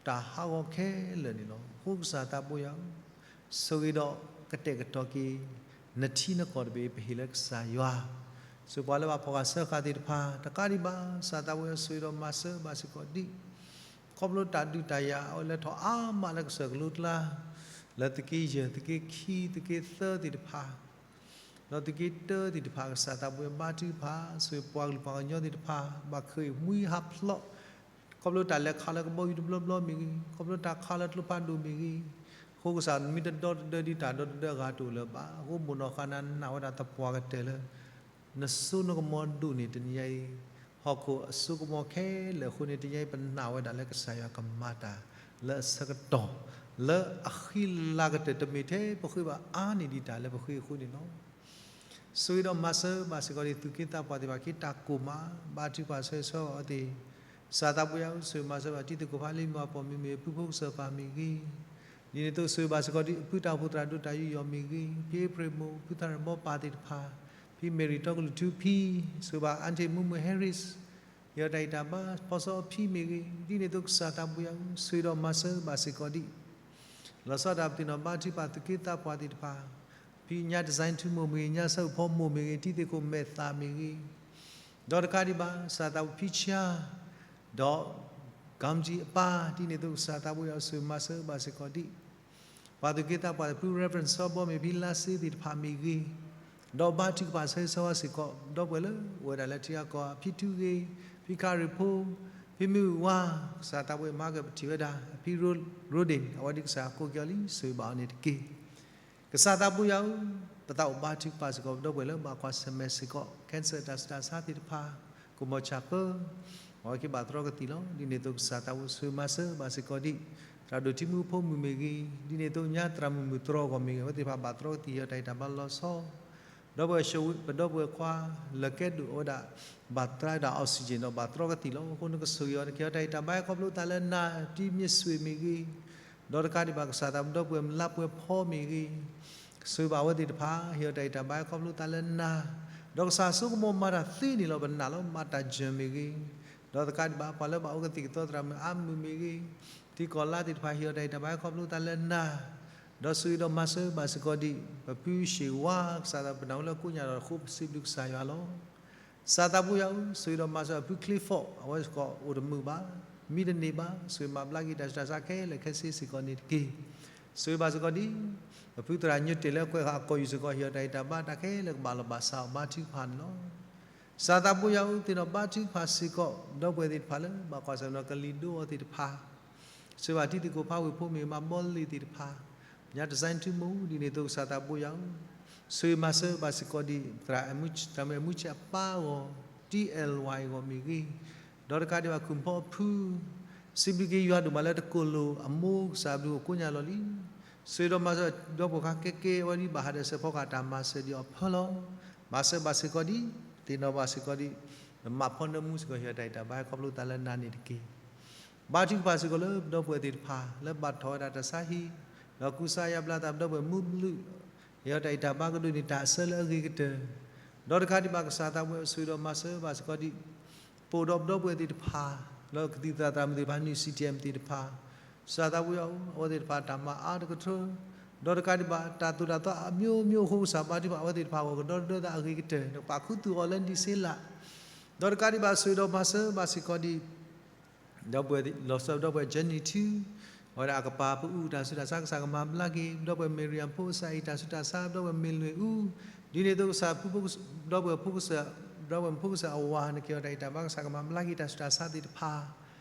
တၢ်ဟးဂီၤခဲလၢာ်န့ၣ်လီၤ. အဃိကစၢ်သးဘိယွၤဧၢ, ဆိၣ်ဂ့ၤဒီးကတဲာ်ကတီၤက့ၤ နထံနကီၢ်တဘ့ၣ်ပဟ့ၣ်လၢကစၢ်ယွၤ, ဆိပှၤလၢဘၣ်ဖီၣ်ဃာ်စၢဃာ်သ့ၣ်တဖၣ် တကးဒံးဘၣ် ကစၢ်သးဘိယွၤဧၢ ဆိၣ်ဂ့ၤဒီးမၤစၢၤဘၣ်စ့ၢ်ကီးဒံး ခီဖျိတၢ်ဒုးတၢ်ယၤ အဝဲလဲၤထီၣ်အါမးလၢကစၢၢ်ကလိကျါ, လၢသုးက့ယဲၢ် သုးက့ခံ သုးက့သၢသ့ၣ်တဖၣ်, ဒီးသုးက့တၢသ့ၣ်တဖၣ် ကစၢ်သးဘိယွၤဘါထုကဖၣ် ဆိၣ်ဂ့ၤပှၤကလုာ်ပှၤကညီသ့ၣ်တဖၣ် ဘၣ်ဃ့ၢ်မှံဟးဖျိး, ခီဖျိတၢ်လဲၤခးလၢကဘီယူၤတဘျီဘျီမ့ၢ်ဂ့ၤ, ခီဖျိတၢ်ခးလၢကျိဖးဒိၣ်မ့ၢ်ဂ့ၤ, အဃိကစၢ်မ့ၢ်တဒီတဒၢဒ်တၢ်ဒီတဒၢအဂၤတအိၣ်လၢၤဘၣ်. အဃိမိၢ်နီၢ်ဃၢ်နၤနာ်ဝဲဒၣ်သပှၢ်ကတၢၢ်လၢ နစိနကမီၤဒိၣ်န့ၢ်တနံၤညါအံၤ, ဟီၣ်ခိၣ်အစိကမီၤခဲလၢာ်အဃိန့ၣ် တနံၤညါအံၤပနာ်ဝဲဒၣ်လၢကစၢ်ယွၤကမၤတၢ်လၢအဆၢကတီၢ်, လၢအဃံလၤကတၢၢ်တမ့ၢ်ထဲပဃ့ဘၣ်အါန့ၢ်ဒံးတၢ်လၢပဃ့အဃိန့ၣ်လီၤ. ဆိၣ်ဂ့ၤဒီးမၤစၢၤဘၣ်စ့ၢ်ကီးဒံးသူၣ်က့သးပှၢ်သ့ၣ်တဖၣ် က့ၤတၢ်ကိၢ်မး ဘါထုကဖၣ်ဆၢဂ့ၤဆၢဝါအီၤသ့ၣ်, ကစၢ်သးဘိယွၤဧၢ ဆိၣ်ဂ့ၤမၤစၢၤဘၣ်တံၤသကိးဖးလံာ်မ့ၢ်ဂ့ၤ ပိာ်မုၣ်မ့ၢ်ဂ့ၤ ဖုဖိကစၢၢ်ပၢ်မ့ၢ်ဂ့ၤ, ဒ်န့ၣ်အသိးဆိၣ်ဂ့ၤဘၣ်စ့ၢ်ကီးဒ်အဖုတၢ်အိၣ်ဖှိၣ်သရၣ်ဒိၣ်တၢ်ယူးယီၣ်မ့ၢ်ဂ့ၤ, ဖံအ့ဖြ့ၣ်မိၢ်, ဖုသရၣ်မီပၢ်သ့ၣ်တဖၣ်, ဖံမ့ၢ်ရံၣ်တီကလုၢ်ထူဖံ, ဆိၣ်ဂ့ၤဘၣ် aunty မူမူ Harris, ဟ့ၣ်အီၤတၢ်အံၣ်တၢ်ဘါ, ဖီစီအဖံမ့ၢ်ဂ့ၤ, ဒ်န့ၣ်အသိးကစၢ်သးဘိယွၤဧၢ, ဆိၣ်ဂ့ၤဒီးမၤစၢၤဘၣ်စ့ၢ်ကီးဒ် လီၤဆီဒၣ်တၢ်ပသ့ၣ်နီၣ်ဘါထုကဖၣ်သူၣ်က့သးပှၢ်သ့ၣ်တဖၣ်, ဖံညါတစဲထူမိၢ်မ့ၢ်ဂ့ၤ, ညါဆၢဖိမိၢ်မ့ၢ်ဂ့ၤ, တံၤသ့ၣ်ခိၣ်မဲာ်သၣ်မ့ၢ်ဂ့ၤ, ဒီးတကးဒံးဘၣ် ကစၢ်သးဘိဖံဆါ, ဒီး ကၠံကၠံအပၢ်, ဒ်န့ၣ်အသိးကစၢ်သးဘိယွၤဧၢ, ဆိၣ်ဂ့ၤမၤစၢၤဘၣ်စ့ၢ်ကီးဒ် ပှၤသူၣ်က့သးပှၢ် ဖု Reverend စီၤဘီမ့ၢ်ဂ့ၤ, ဖံလါစ့သ့ၣ်တဖၣ်မ့ၢ်ဂ့ၤ, ဒီးဘါထုကဖၣ်ဆၢဂ့ၤဆၢဝါစ့ၢ်ကီး ဒီပုၢ်ဝဲၢ်လၢအိၣ်ဝဲဒၣ်လၢထံဂၤကီၢ်ဂၤ, ဖံထူဂ့ၤ, ဖံခရံာ်ဖိ, ဖံမုၢ်ဝါ, ကစၢ်သးဘိယွၤမၤကပထံၣ်ဝဲဒၣ်, ဖံရိဒ့ၣ်, အဝဲဒ်ကစၢ်ကိးက့ၤအီၤလံ, ဆိၣ်ဂ့ၤဘၣ်အီၤန့ၣ်တက့ၢ်. ကစၢ်သးဘိယွၤဧၢ, ပသးအိၣ်ဘါထုကဖၣ်စ့ၢ်ကီး ဒီပုၢ်ဝဲၢ်လၢဘၣ်ကွၢ်ဆၢၣ်မဲာ်စ့ၢ်ကီး cancer တၢ်ဆူးတၢ်ဆါသ့ၣ်တဖၣ်, ကမီၤဆၣ်ဃၢ, အဝဲက့ၤဘၣ်တြီကသံၣ်လီၤ. ဒ်န့ၣ်အသိးကစၢ်သးဘိဆိၣ်ဂ့ၤမၤစၢၤဘၣ်စ့ၢ်ကီးဒ် သရၣ်ဒိၣ်ထံမူဖိမုၣ်မ့ၢ်ဂ့ၤ, ဒ်န့ၣ်အသိးညါသရၣ်မုၣ်မုၣ်တြီဂီၢ်မ့ၢ်ဂ့ၤ, အဝဲသ့ၣ်တဖၣ်ဘၣ်တြီကသံၣ် ဟ့ၣ်အီၤတၢ်အံၣ်တၢ်ဘါလီၤဆီ ဒီပုၢ်ဝဲၢ် ပဒီပုၢ်ဝဲၢ်ခွါ လၢကဲဒိၣ်အဝဲဒၣ် ဘၣ်တြီဒၣ် oxygen ဒီးဘၣ်တြီကသံၣ်လီၤ. အဃိနကဆိၣ်ဂ့ၤအီၤ နကဟ့ၣ်အီၤတၢ်အံၣ်တၢ်ဘါ ခီဖျိသးလၢနၤ, တံၤမ့ၢ်စွ့ၣ်မ့ၢ်ဂ့ၤ, ဒီးတကးဒံးဘၣ်ကစၢ်သးဘိ ဒီပုၢ်ဝဲၢ်လါပှဲၤဖီမ့ၢ်ဂ့ၤ, ဆိၣ်ဂ့ၤဘၣ်အဝဲသ့ၣ်တဖၣ် ဟ့ၣ်အီၤတၢ်အံၣ်တၢ်ဘါ ခီဖျိသးလၢနၤ, ဒီးကစၢ်ဆိကမိၣ်မၤတၢ်သ့န့ၣ်လီၤ. ပနာ်လီၤ မၤတၢ်ယၢၢ်မ့ၢ်ဂ့ၤ, ဒီးတကးဒံးဘၣ် ပှၤလၢဘၣ်အိၣ်ကသံၣ်ကသီသရၣ်မုၣ်အါမုၢ်မ့ၢ်ဂ့ၤ, ထံကီၢ်လါသ့ၣ်တဖၣ် ဟ့ၣ်အီၤတၢ်အံၣ်တၢ်ဘါ ခီဖျိသးလၢနၤ, ဒီးဆိၣ်ဂ့ၤဒီးမၤစၢၤဘၣ်စ့ၢ်ကီးဒ် ပဖုရှ့ၣ်ဝါ ကစၢ်သးဘိ ပနာ်ဝဲလၢကိးညါဒီးဃိ ပစံးဘျုးကစၢ်ယွၤလီၤ. ကစၢ်သးဘိယွၤဧၢ, ဆိၣ်ဂ့ၤဒီးမၤစၢၤအဖုချ့ဖီၣ် အဝဲစ့ၢ်ကီးအိၣ်တမုာ်ဘၣ်, မံတန့ၢ်ဘၣ်, ဆိၣ်ဂ့ၤမၤဘျါက့ၤတၢ်ဆူးတၢ်ဆါခဲလၢာ်ခဲဆ့စ့ၢ်ကီးန့ၣ်တက့ၢ်. ဆိၣ်ဂ့ၤဘၣ်စ့ၢ်ကီးဒ် ပဖုသရၣ်ညိတ့ၢ်လၢကွဲးဃာ်အကီၢ်ယူၢ်စ့ၢ်ကီး ဟ့ၣ်အီၤတၢ်အံၣ်တၢ်ဘါတၢ်ခဲလၢာ်ကဘၣ်လီၤဘၣ်စးအီၤ ဘါထုကဖၣ်န့ၣ်လီၤ. ကစၢ်သးဘိယွၤဧၢ, သ့ၣ်နီၣ်ဘါထုကဖၣ်စ့ၢ်ကီး ဒီပုၢ်ဝဲၢ်သ့ၣ်တဖၣ်လၢ ဘၣ်ကွၢ်ဆၢၣ်မဲာ်ဒီးကလံၤဒိအီၤသ့ၣ်တဖၣ်, ဆိၣ်ဂ့ၤဘၣ်တံၤသကိးဖးဝ့ၢ်ဖိမ့ၢ်ဂ့ၤ, မၤဘီလ့ၤသ့ၣ်တဖၣ်, ညါတစဲထူမိၢ် ဒ်န့ၣ်အသိးကစၢ်သးဘိယွၤဧၢ, ဆိၣ်ဂ့ၤမၤစၢၤဘၣ်စ့ၢ်ကီးဒ် သရၣ်မုၣ်အမူဆံးအပၢ်အဂီၢ်, တံၤအဲၣ်ဝါအဂီၢ်မ့ၢ်ဂ့ၤ, ဒီးတကးဒံးဘၣ် ခုၣ်ဖီအဖု, စံးဘျုးက့ၤယွၤဒိၣ်မးလၢတကိၢ်လိာ်အမိၢ် ကစၢ်ဘျုးအိၣ်ကိးညါလီၤလံ. ဆိၣ်ဂ့ၤဒီးမၤစၢၤ ဒီပုၢ်ဝဲၢ်ခွါကဲကဲ အဝဲဒ်ဘၣ်ဟးဒီးစဲးဖီကဟၣ် တၢ်မၤစၢၤဒံးအီၤဖၢလီၤ. မၤစၢၤဘၣ်စ့ၢ်ကီးဒ် သ့ၣ်နီၣ်ဘၣ်စ့ၢ်ကီးဒ် နမၤဖီနၢမူစ့ၢ်ကီး ဟ့ၣ်အီၤတၢ်အံၣ်တၢ်ဘါ ခီဖျိသးလၢနၤန့ၣ်တက့ၢ်. ဘါထုကဖၣ်စ့ၢ်ကီးလၢပဒီပုၢ်ဝဲၢ်သ့ၣ်တဖၣ် လၢဘၣ်ထီၣ်ဝဲဒၣ်တၢ်ဆါဟံၣ်, ဒီးကူစါယါဘျါသး ပဒီပုၢ်ဝဲၢ်မူဘျုး, ဟ့ၣ်အီၤတၢ်အံၣ်တၢ်ဘါကဒိးန့ၢ်တၢ်အဆၢလၢအဂ့ၤကတၢၢ်, ဒီးတကးဒံးဘၣ်ကစၢ်သးဘိယွၤဧၢ, ဆိၣ်ဂ့ၤဒီးမၤစၢၤဘၣ်စ့ၢ်ကီးဒ် ပအိၣ်ဒီးပဒီပုၢ်ဝဲၢ်သ့ၣ်တဖၣ် လၢကသံၣ်သရၣ်သရၣ်မုၣ်သ့ၣ်တဖၣ် နုာ် စီၣ်ထံၣ်အၣ်မ့ၣ် သ့ၣ်တဖၣ်, ကစၢ်သးဘိယွၤဧၢ, အဝဲသ့ၣ်တဖၣ်တၢ်မၤအါတကထၢ, ဒီးတကးဒံးဘၣ် တၢ်သိၣ်တၢ်သီအမျိုးမျိုးအဃိ ကစၢ်ဘါထုကဖၣ် အဝဲသ့ၣ်တဖၣ်အဂီၢ် ကဒီသဒၢသးအဂ့ၤကတၢၢ်, နကပာ်ခူသူၣ်အီၤလၢနဒံးစ့လး, ဒီးတကးဒံးဘၣ် ဆိၣ်ဂ့ၤဒီးမၤစၢၤဘၣ်စ့ၢ်ကီးဒ် ဒီပုၢ်ဝဲၢ်လီၤဆီ ဒီပုၢ်ဝဲၢ် Jenny ထူ, အဝဲဒၣ်အကပၤပအူ တၢ်ဆူးတၢ်ဆါ ကစၢ်ကမၤဘျါက့ၤ, ဒီပုၢ်ဝဲၢ် မ့ၢ်ရံယၣ်ဖိကစၢ်အံၤ တၢ်ဆူးတၢ်ဆါ, ဒီပုၢ်ဝဲၢ် မ့ၢ်လွ့ၢ်အူ, ဒ်န့ၣ်အသိးကစၢ် ဒီပုၢ်ဝဲၢ်ဖိကစၢ်, ဒီပုၢ်ဝဲၢ်ဖိကစၢ်အဝၤ နက့ၤအီၤတၢ်အံၣ်တၢ်ဘါ ကစၢ်ကမၤဘျါက့ၤတၢ်ဆူးတၢ်ဆါသ့ၣ်တဖၣ်,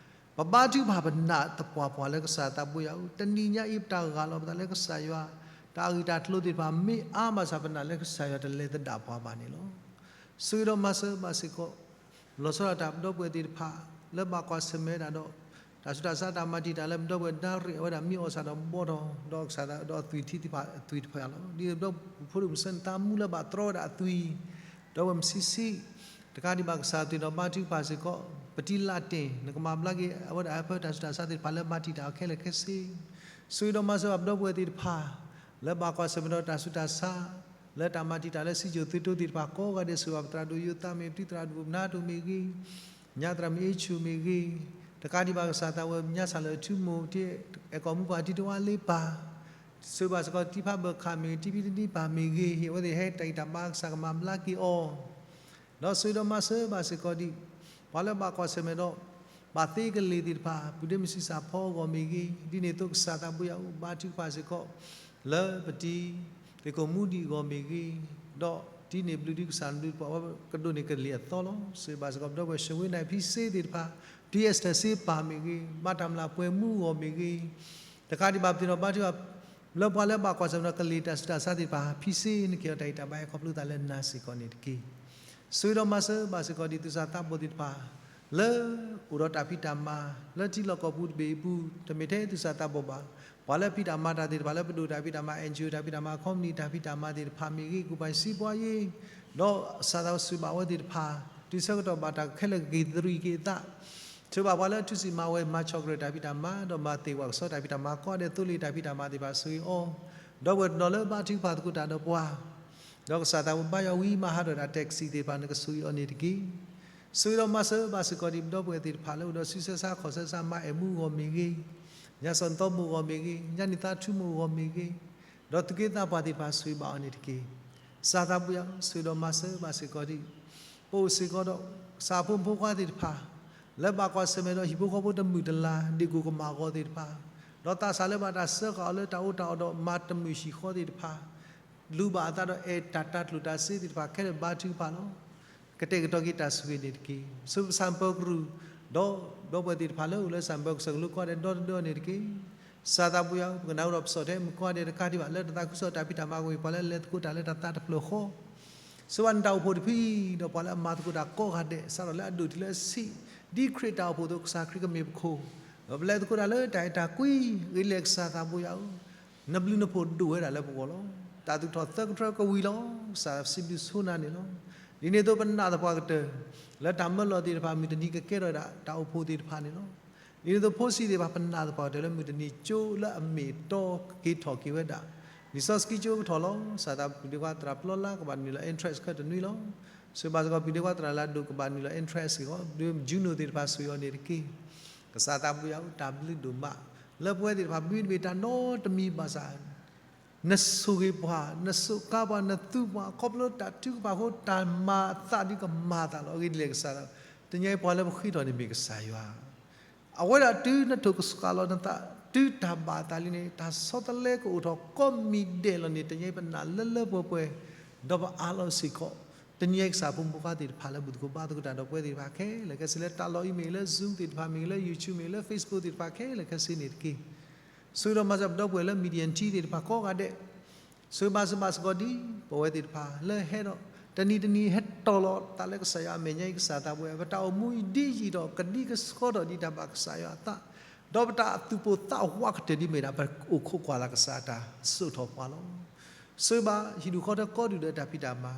ပဘါထုကဖၣ်ပနာ်သပှၢ်ပှၢ်လၢကစၢ်သးဘိယွၤဧၢ, တနံၤညါအံၤပတၢ်ဂၢ်လီၤပသးလၢကစၢ်ယွၤ, တၢ်အဂ့ၢ်တၢ်ကျိၤသ့ၣ်တဖၣ် မ့ၢ်အါမးစ့ၢ် ပနာ်လၢကစၢ်ယွၤတလဲၤသဒၣ်ပှၤဘၣ်န့ၣ်လီၤ. ဆိၣ်ဂ့ၤဒီးမၤစၢၤဘၣ်စ့ၢ်ကီး လီၤဆီဒၣ်တၢ်ပဒီပုၢ်ဝဲၢ်သ့ၣ်တဖၣ် လၢဘၣ်ကွၢ်ဆၢၣ်မဲာ်ဒၣ်ဒီး တၢ်ဆူးတၢ်ဆါတၢ်မၤတံာ်တာ်လၢပဒီပုၢ်ဝဲၢ် ဒါရ့ၣ် အဝဲဒၣ်မံအီၣ်စၢ်ဒီးဘီထီၣ် ဒီးကစၢ်သးဒီးအသွံၣ်ထံသ့ၣ်တဖၣ် အသွံၣ်တဖၣ်လီၤ. ဒ်သိးပဒီပုၢ်ဝဲၢ်ဖိဒိၣ်မုၢ်ဆၢနသးမူလၢဘၣ်တြီဝဲဒၣ်အသွံၣ်, ဒီပုၢ်ဝဲၢ်မုၢ်ဆံးဆံး, တကးဒံးဘၣ်ကစၢ်အသွံၣ်ဒီးဘါထုကဖၣ်စ့ၢ်ကီး ပတံၤလၢ်တ့ၢ် နကမၤဘျါက့ၤ အဝဲဒၣ်အဖၢတၢ်ဆူးတၢ်ဆါသ့ၣ်တဖၣ်လၢဘၣ်တံာ်တာ်အီၤခဲလၢာ်ခဲဆ့ ဆိၣ်ဂ့ၤဒီးမၤစၢၤဘၣ်ပဒီပုၢ်ဝဲၢ်သ့ၣ်တဖၣ် လၢဘၣ်ကွၢ်ဆၢၣ်မဲာ်ဒီးတၢ်ဆူးတၢ်ဆါ လၢတၢ်မၤတံာ်တာ်လၢစံယိၣ်သုးတိသ့ၣ်တဖၣ်ကိးဂၤဒဲး ဆိၣ်ဂ့ၤဘၣ်ပသရၣ်ဒိၣ်ယိၤသးမ့ၢ် ပတံၤသရၣ်ဒိၣ်နါတိၢ်မ့ၢ်ဂ့ၤ, ညါသရၣ်မုၣ်အ့ဆူၣ်မ့ၢ်ဂ့ၤ, တကးဒံးဘၣ်ကစၢ်သးဝဲညါစၢ်လၢထူမိၢ် ထံအဲၣ်ကီၢ်မူပှၢ်ထံတဝါလ့ပၢ်, ဆိၣ်ဂ့ၤဘၣ်စ့ၢ်ကီးတံၤဖးဘၢၣ်ခၣ်မ့ၢ်ဂ့ၤ တံၤဖံတနံပၢ်မ့ၢ်ဂ့ၤ ဟ့ၣ်အဝဲသ့ၣ်ဟဲတၢ်ဂံၢ်တၢ်ဘါ ကစၢ်ကမၤဘျါက့ၤအီၤ ဒီးဆိၣ်ဂ့ၤဒီးမၤစၢၤဘၣ်စ့ၢ်ကီးဒ် ပှၤလၢဘၣ်ကွၢ်ဆၢၣ်မဲာ်ဒီး ဘၣ်သ့ကလ့ၢ်သ့ၣ်တဖၣ် ပုၢ်ဒ့မုၣ်ဆံးစၢ်ဖီအဂီၢ်မ့ၢ်ဂ့ၤ, ဒ်န့ၣ်အသိးကစၢ်သးဘိယွၤဧၢ ဘါထုကဖၣ်စ့ၢ်ကီး လၢပတံၤသကိးမူဒံးအဂီၢ်မ့ၢ်ဂ့ၤ, ဒီးတံၤန့ၢ်ဘျုးဒ်ကစၢ်ဘျုးပှၤဝဲကဒိးန့ၢ်ကလ့ၢ်အသီလီၤ. ဆိၣ်ဂ့ၤဘၣ်စ့ၢ်ကီး ပဒီပုၢ်ဝဲၢ် ရှဝ့နၢ်ဖံစ့သ့ၣ်တဖၣ်, တံၤအ့စတၢၢ်စ့ပၢ်မ့ၢ်ဂ့ၤ, ဘၣ်တၢ်မျၢ်ပှဲၤမူအဂီၢ်မ့ၢ်ဂ့ၤ, တကးဒံးဘၣ်ပသ့ၣ်နီၣ်ဘါထုကဖၣ် လၢပှၤလၢဘၣ်ကွၢ်ဆၢၣ်မဲာ်ဒီးကလ့ၢ်တၢ်ဆူးတၢ်ဆါသ့ၣ်တဖၣ် ဖံစ့ နက့ၤအီၤတၢ်ဂံၢ်တၢ်ဘါ ဟဲခီဖျိသးလၢနၤစ့ၢ်ကီးန့ၣ်တက့ၢ်. ဆိၣ်ဂ့ၤဒီးမၤစၢၤဘၣ်စ့ၢ်ကီးဒ်သူၣ်စၢ်သးဘီၣ်သ့ၣ်တဖၣ် လၢအိၣ်ဒီးတၢ်ဖံးတၢ်မၤ လၢထံလီၢ်ကီၢ်ပူၤတဘ့ၣ်အပူၤ တမ့ၢ်ထဲသူၣ်စၢ်သးဘီၣ်ဘၣ်, ပှၤလၢဖံးတၢ်မၤတၢ်သ့ၣ်တဖၣ် လၢပဒိၣ်တၢ်ဖံးတၢ်မၤ NGO တၢ်ဖံးတၢ်မၤ company တၢ်ဖံးတၢ်မၤသ့ၣ်တဖၣ်မ့ၢ်ဂ့ၤ, ကူၣ်ပၤစံးပှၤယ့ၤ ဒီးစၢ်သးဝဲဆိၣ်ဂ့ၤဘၣ်အဝဲသ့ၣ်တဖၣ် တုၤဆၢကတီၢ်ဘၣ်တၢ်ခဲလၢာ်ကက့ၤသရံးက့ၤအသး, ထံ ဆိၣ်ဂ့ၤဘၣ်ပှၤလၢအထုးစံးမၤဝဲ မၤဆီၣ်ကြဲၢ်တၢ်ဖံးတၢ်မၤ ဒီးမၤသ့ၣ်ဝဲကစီၣ်တၢ်ဖံးတၢ်မၤကိးဂၤဒဲး သိလ့ၣ်တၢ်ဖံးတၢ်မၤသ့ၣ်တဖၣ် ဆိၣ်ဂ့ၤအီၤ, ဒီပုၢ်ဝဲၢ်တနီၤလၢဘါထုကဖၣ်သကိးတၢ်ဒီးပှၤ, ဒီးကစၢ်သးပူၤဘါယွၤဝံၤမၤဟးထီၣ်တၢ် taxi သ့ၣ်တဖၣ်န့ၣ် ကဆိၣ်ဂ့ၤအီၤန့ၣ်တက့ၢ်. ဆိၣ်ဂ့ၤဒီးမၤစၢၤဘၣ်စ့ၢ်ကီးဒံး ဒီပုၢ်ဝဲၢ်သ့ၣ်တဖၣ်လၢအိၣ်ဒီးစုဆဲဆါခီၣ်ဆဲဆါ မၤအဲၣ်မူအဂီၢ်မ့ၢ်ဂ့ၤ, ညါစီၣ်နသီမူအဂီၢ်မ့ၢ်ဂ့ၤ, ညါနံၣ်သးထူမူအဂီၢ်မ့ၢ်ဂ့ၤ, ဒီးသူၣ်က့သးပှၢ်သ့ၣ်တဖၣ် ဆိၣ်ဂ့ၤဘၣ်အီၤန့ၣ်တက့ၢ်. ကစၢ်သးပူၤယၤ ဆိၣ်ဂ့ၤဒီးမၤစၢၤဘၣ်စ့ၢ်ကီးဒံး ပအိၣ်စ့ၢ်ကီးဒီး ကစၢ်ဖိမုၣ်ဖိခွါသ့ၣ်တဖၣ် လၢဘၣ်ကွၢ်ဆၢၣ်မဲာ်ဒီးဟံၣ်ဖိဃီဖိတမုာ်တလၤ ဒ့ၣ်ကိၣ်ကမၣ်အဂီၢ်သ့ၣ်တဖၣ်, ဒီးသးစၢ်လၢဘၣ်တၢ်စၢဃာ်အီၤလၢတၢ်အိၣ်တၢ်အီဒီးမၤတမုာ်ဟံၣ်ဃီသ့ၣ်တဖၣ်, လူၤဘၣ်အသးဒီးအဲၣ်တၢ်တၢ်ကျိၣ်တၢ်စ့သ့ၣ်တဖၣ်ခဲလၢာ်ဘါထုကဖၣ်လီၤ. ကတဲာ်ကတီၤက့ၤတၢ်ဆိၣ်ဂ့ၤန့ၣ်တက့ၢ်. ဆိၣ်ဂ့ၤပစၢ်ပၢၤကရူၢ် ဒီး ဒီပုၢ်ဝဲၢ်သ့ၣ်တဖၣ်လၢအိၣ်လၢစၢ်ပၢၤကစၢၢ်ကလိကီၢ်ဒဲးဒီတဒၢန့ၣ်တက့ၢ်. ကစၢ်သးပူၤယၤ ပကနၣ်ဝဲဒီးပစီၣ်ထဲမုၣ်ကိးဂၤဒဲးတကးဒံးဘၣ် လၢတၢ်သးခုကစီၣ်တၢ်ဖံးတၢ်မၤအဂီၢ် ပှၤလၢအလဲၤသကိးတၢ်လၢတၢ်သးတဖျၢၣ်ဃီ ဆိၣ်ဂ့ၤဘၣ်နတၢ်အိၣ်ဖှိၣ်တဖုအံၤ ဒီးပှၤလၢအမၤသကိးတၢ်ကိးဂၤဒဲး စးထီၣ်လၢအဒိၣ်တုၤလၢအဆံး ဒ်ခရံာ်တၢ်အိၣ်ဖှိၣ်အသိး ကစၢ်ခရံာ်ကမ့ၢ်ပခိၣ်, ဒီးပလဲၤသကိးတၢ်လၢတၢ်အဲၣ်တၢ်ကွံ ဂ့ၤလံကစၢ်သးပူၤယၤဧၢ, နဘျုးနဖှိၣ်ဒိၣ်ဝဲဒၣ်လၢပဂီၢ်လီၤ. တၢ်သူၣ်ထီၣ်သၢကထၢကဝံၤလီၤ. ကစၢ်စံးဘျုးဆိနၤန့ၣ်လီၤ. ဒ်န့ၣ်အသိးပနာ်သပှၢ်ကတၢၢ် လၢတၢ်မၢလီၤသ့ၣ်တဖၣ် မုၢ်တနံၤကကဲထီၣ်ဒၣ်တၢ်အိၣ်ဖှိၣ်သ့ၣ်တဖၣ်န့ၣ်လီၤ. ဒ်န့ၣ်အသိးဖိဆံးသ့ၣ်တဖၣ် ပနာ်သပှၢ်ကတၢၢ်လၢမုၢ်တနံၤ ကၠိလၢအမ့ၢ်တီက့ၤထီၣ်က့ၤဝဲဒၣ် လံာ်စီဆှံကၠိကထီၣ်လီၤ. ကစၢ်သးပူၤဒ့ခွါသရၣ်ပျီလါ ကဘၣ်နုာ်လီၤ interest ခဲတနွံလီၤ. ဆိၣ်ဂ့ၤဘၣ်စ့ၢ်ကီး ပဒ့ခွါသရၣ်လၢအဒိၣ် ကဘၣ်နုာ်လီၤ interest စ့ၢ်ကီး ဒုးမၤနၢၤန့ၢ်သ့ၣ်တဖၣ် ဆိၣ်ဂ့ၤအီၤန့ၣ်တက့ၢ်. ကစၢ်သးပူၤယၤဧၢ တၢ်ဘျုးဒိၣ်မး လၢပဝဲသ့ၣ်တဖၣ် မ့တမ့ၢ်တၢ်နီတမံၤဘၣ်ဆၣ် နဆိၣ်ဂ့ၤပှၤ နစူးကါပှၤ နသူပှၤ ခီဖျိတၢ်ထုကဖၣ်အဃိ တၢ်မၤအသးဒုးကမၤအသးလီၤ. အဂ့ၢ်ဒ်လဲၣ်ကစၢ်, တနံၤအံၤပှၤလၢပဃ့ထီၣ်န့ၣ်မ့ၢ်ကစၢ်ယွၤ အဝဲဒၣ်တုၤနထိၣ်ကစှၤလီၤနသး တုၤတၢ်ဘၣ်အသးလံန့ၣ် တၢ်ဆီတလဲကအိၣ်ထီၣ်ကိးမံၤဒဲးလီၤန့ၣ် တနံၤအံၤပနာ်လၢလၢပှဲၤပှဲၤ ဒီးပအးလီၤစ့ၢ်ကီး တနံၤအံၤကစၢ်ဖိမုၣ်ဖိခွါသ့ၣ်တဖၣ်လၢဘူၣ်သကိးဘါသကိးတၢ်ဒီးပဝဲသ့ၣ်တဖၣ်ခဲလၢာ်ခဲဆ့လၢတၢ်လီၢ်အံၤမ့ၢ်ဂ့ၤ လၢ Zoom သ့ၣ်တဖၣ်မ့ၢ်ဂ့ၤ လၢ YouTube မ့ၢ်ဂ့ၤ လၢ Facebook သ့ၣ်တဖၣ်ခဲလၢာ်ခဲဆ့န့ၣ်တက့ၢ်. ဆိၣ်ဂ့ၤဒီးမၤစၢၤပဒီပုၢ်ဝဲၢ်လၢ Media Team သ့ၣ်တဖၣ်ကိးဂၤဒဲး ဆိၣ်ဂ့ၤဘၣ်စ့ၢ်ဘၣ်စ့ၢ်ကီးဒ် ပဝဲသ့ၣ်တဖၣ်လၢဟဲဒီး တနံၤတနံၤဟဲတီၤလီၤသးလၢကစၢ်ယွၤအမဲာ်ညါအံၤ ကစၢ်သးပူၤ ပတၢ်အိၣ်မူအံၤဒ်ယံာ်ဒီး ကဒံကဆှီထီၣ်ဒ်တၢ်ဘၣ်ကစၢ်ယွၤအသး, ဒီးပတၢ်သူၣ်ပိၢ်သးဝးကတၢၢ်ဒ်မ့ၢ်ဒၣ် ပအိၣ်ခိးကွၢ်လၢ်ကစၢ်တၢ်စိာ်ထီၣ်ပှၤလီၤ. ဆိၣ်ဂ့ၤဘၣ်ဟံၣ်ဒူၣ်ဃီထၢကိးဒူၣ်ဒီးတၢ်ဖံးတၢ်မၤ,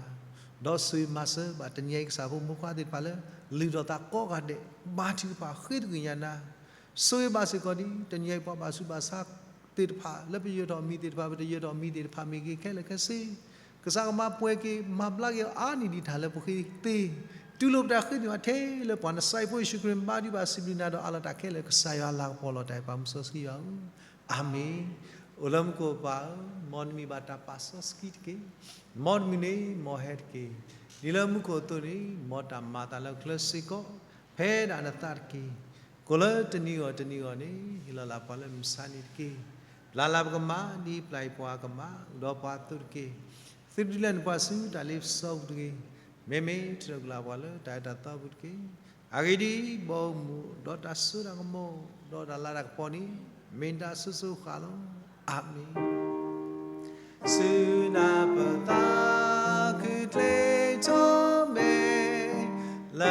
ဒီးဆိၣ်ဂ့ၤမၤစၢၤဘၣ်တနံၤအံၤကစၢ်ဖိမုၣ်ဖိခွါသ့ၣ်တဖၣ်လၢ လုၢ်ထီၣ်သးကိးဂၤဒဲး ဘါထုကဖၣ်ဃ့တဂ့ၤညါနၤ ဆိၣ်ဂ့ၤဘၣ်စ့ၢ်ကီးဒ် တနံၤအံၤပှၤဘၣ်ဆူးဘၣ်ဆါသ့ၣ်တဖၣ် လၢပယၢၤထီၣ်မံၤသ့ၣ်တဖၣ် ပတယၢၤထီၣ်မံၤသ့ၣ်တဖၣ်မ့ၢ်ဂ့ၤခဲလၢာ်ခဲဆ့, ကစၢ်ကမၤပှဲၤက့ၤ မၤဘျါက့ၤအီၤအါန့ၢ်ဒံးတၢ်လၢပဃ့သ့, တူၢ်လိာ်ပတၢ်ဃ့န့ၢ်အီၤထဲလၢပှၤ နစၢ်ယွၤဖိယ့ၣ်ၡူးခရံာ်ဘါထုကဖၣ်စံးဘျုးနၤဒီးအးလီၤတၢ်ခဲလၢာ် ကစၢ်ယွၤလၤကပီၤလီၤတၢ်အံၤပှၤမူစီဆှံယွၤဧၢ, အၤမ့ၣ်. အိၣ်လၢမူခိၣ်ပၢ်ဧၢ, မ်နမံၤဘၣ်တၢ်ပာ်စီဆှံတက့ၢ်. မ်တမုာ်န့ၣ် မ်ဟဲတက့ၢ်. ဒ်လၢမူခိၣ်အသိးန့ၣ် မ်တၢ်မၤအသးလၢကျဲစ့ၢ်ကီး ဖဲဒၣ်နသးတက့ၢ်. ကိးလၢတနံၤဂီၢ်တနံၤဂီၢ်န့ၣ် ဟ့ၣ်လီၤလၢ်ပှၤလၢမုၢ်ဆါနံၤတက့ၢ်. ပျၢ်လၢ်ပကမၣ် ဒ်ပျၢ်အံၤပှၤကမၣ် အိၣ်ဒီးပှၤအသိးတက့ၢ်. သုတဒုးလဲၤနပှၤဆူတၢ်လ့ပစီပူၤတဂ့ၤ. မ့မ့ၢ်ထုးထီၣ်က့ၤလၢ်ပှၤလၢတၢ်အၢတၢ်သီပူၤတက့ၢ်. အဂ့ၢ်ဒ်အံၤ, ဘီမုၢ်ဒီးတၢ်စိတၢ်ကမီၤ ဒီးတၢ်လၤတၢ်ကပီၤန့ၣ် မ့ၢ်တၢ်စိၤစိၤဃၣ်ဃၣ်လီၤ. အၤမ့ၣ်. ဆူနၢ်ပၢၢ်သးခုချ့ထီၣ်မဲာ်, လၢ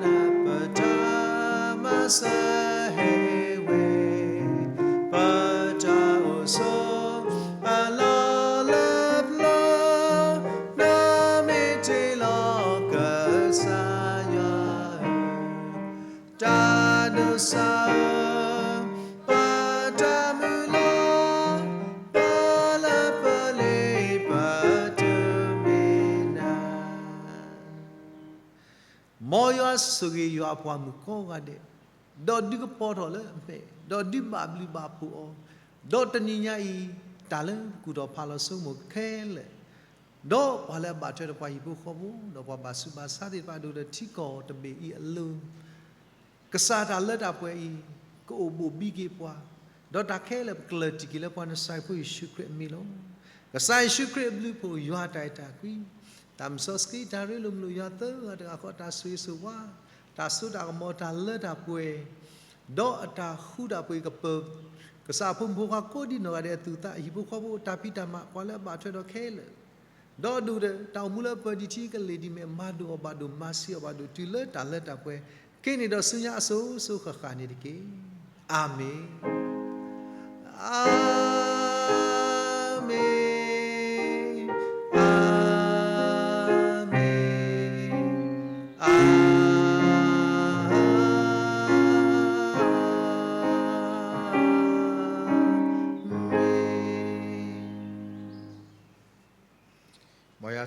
နၢ်ပၢၢ်တၢ်မၤစၢၤဟဲဝဲ, ပတၢ်အိၣ်ဆိးအလီၢ်လၢပျၢၤ, နမ့ၢ်တ့ၢ်လီၤကစၢ်ယွၤဧၢ, တၢ်ဒိးစၢ်ဧၢ, ပတၢ်မုၢ်လၢ်, ပလၢပလ့ပတမ့ၢ်နၤ မ်ယွၤဆိၣ်ဂ့ၤယွၤအပှၤမုၣ်ကိးဂၤဒဲး, ဒီးဒုးကပီၤထီၣ်လၢအမဲာ်, ဒီးဒုးဘၣ်ဘျုးဘၣ်ဖှိၣ်အီၤ, ဒီးတနံၤညါအံၤ တၢ်လၢပကူၣ်ထီၣ်ဖးလီၤဆိကမိၣ်ခဲလၢာ်, ဒီးပှၤလၢအဘၣ်ထွဲဒီးပှၤဟံၣ်ဖိဃီဖိ ဒီးပှၤဘၣ်ဆူးဘၣ်ဆါသ့ၣ်တဖၣ် ဒိၣ်ဒီးထံကီၢ်တဘ့ၣ်အံၤအလိၤ ကစၢ်တၢ်လၢတၢ်ပှဲၤအံၤ ကအိၣ်ဘိၣ်ဘံက့ၤပှၤ, ဒီးတၢ်ခဲလၢာ်ပကျၢၢ်တံၢ်က့ၤလၢပှၤနစၢ်ဖိယ့ၣ်ၡူးခရံာ်အမံၤလီၤ. ကစၢ်ယ့ၣ်ၡူးခရံာ်အဘျုးအဖှိၣ် ယွၤတၢ်အဲၣ်တၢ်ကွံ, တၢ်မုၢ်စီဆှံ တၢ်ရ့လိာ်မုာ်လိာ်ယွၤသၢဂၤတဂၤဃီ တၢ်ဆိၣ်ဂ့ၤဆိၣ်ဝါ, တၢ်စိတၢ်ကမီၤ တၢ်လၢတၢ်ပှဲၤ, ဒီးအတၢ်ဃူတၢ်ဖိးကပၢၤ ကစၢ်ဖိမုၣ်ဖိခွါကိးဒံနီၢ်ဂၤဒဲးအသူၣ်အသး ဟံၣ်ဖိဃီဖိ တၢ်ဖံးတၢ်မၤ ပှၤလၢအဘၣ်ထွဲဒီးခဲလၢာ် ဒီးဒိၣ်ဒီး တၢ်အိၣ်မူလၢပၢၤဒံးထံကလ့ၢ်ဒံးမဲာ် မၤဒိၣ်အီၤဘၣ်ဒိၣ် မၤဆံးအီၤဘၣ်ဒိၣ် တုၤလၢတၢ်လၢတၢ်ပှဲၤ က့ၤန့ၣ်ဒီးဆူညါအစိၤစိၤဃၣ်ဃၣ်န့ၣ်တက့ၢ်. အၤမ့ၣ်, အၤမ့ၣ်, အၤမ့ၣ်, အၤ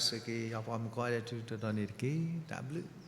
စ့ၢ်ကီး ယွၤပှၤမုၣ်ကီၤဒဲး တတီၤန့ၣ်တက့ၢ်. တၢ်ဘျုး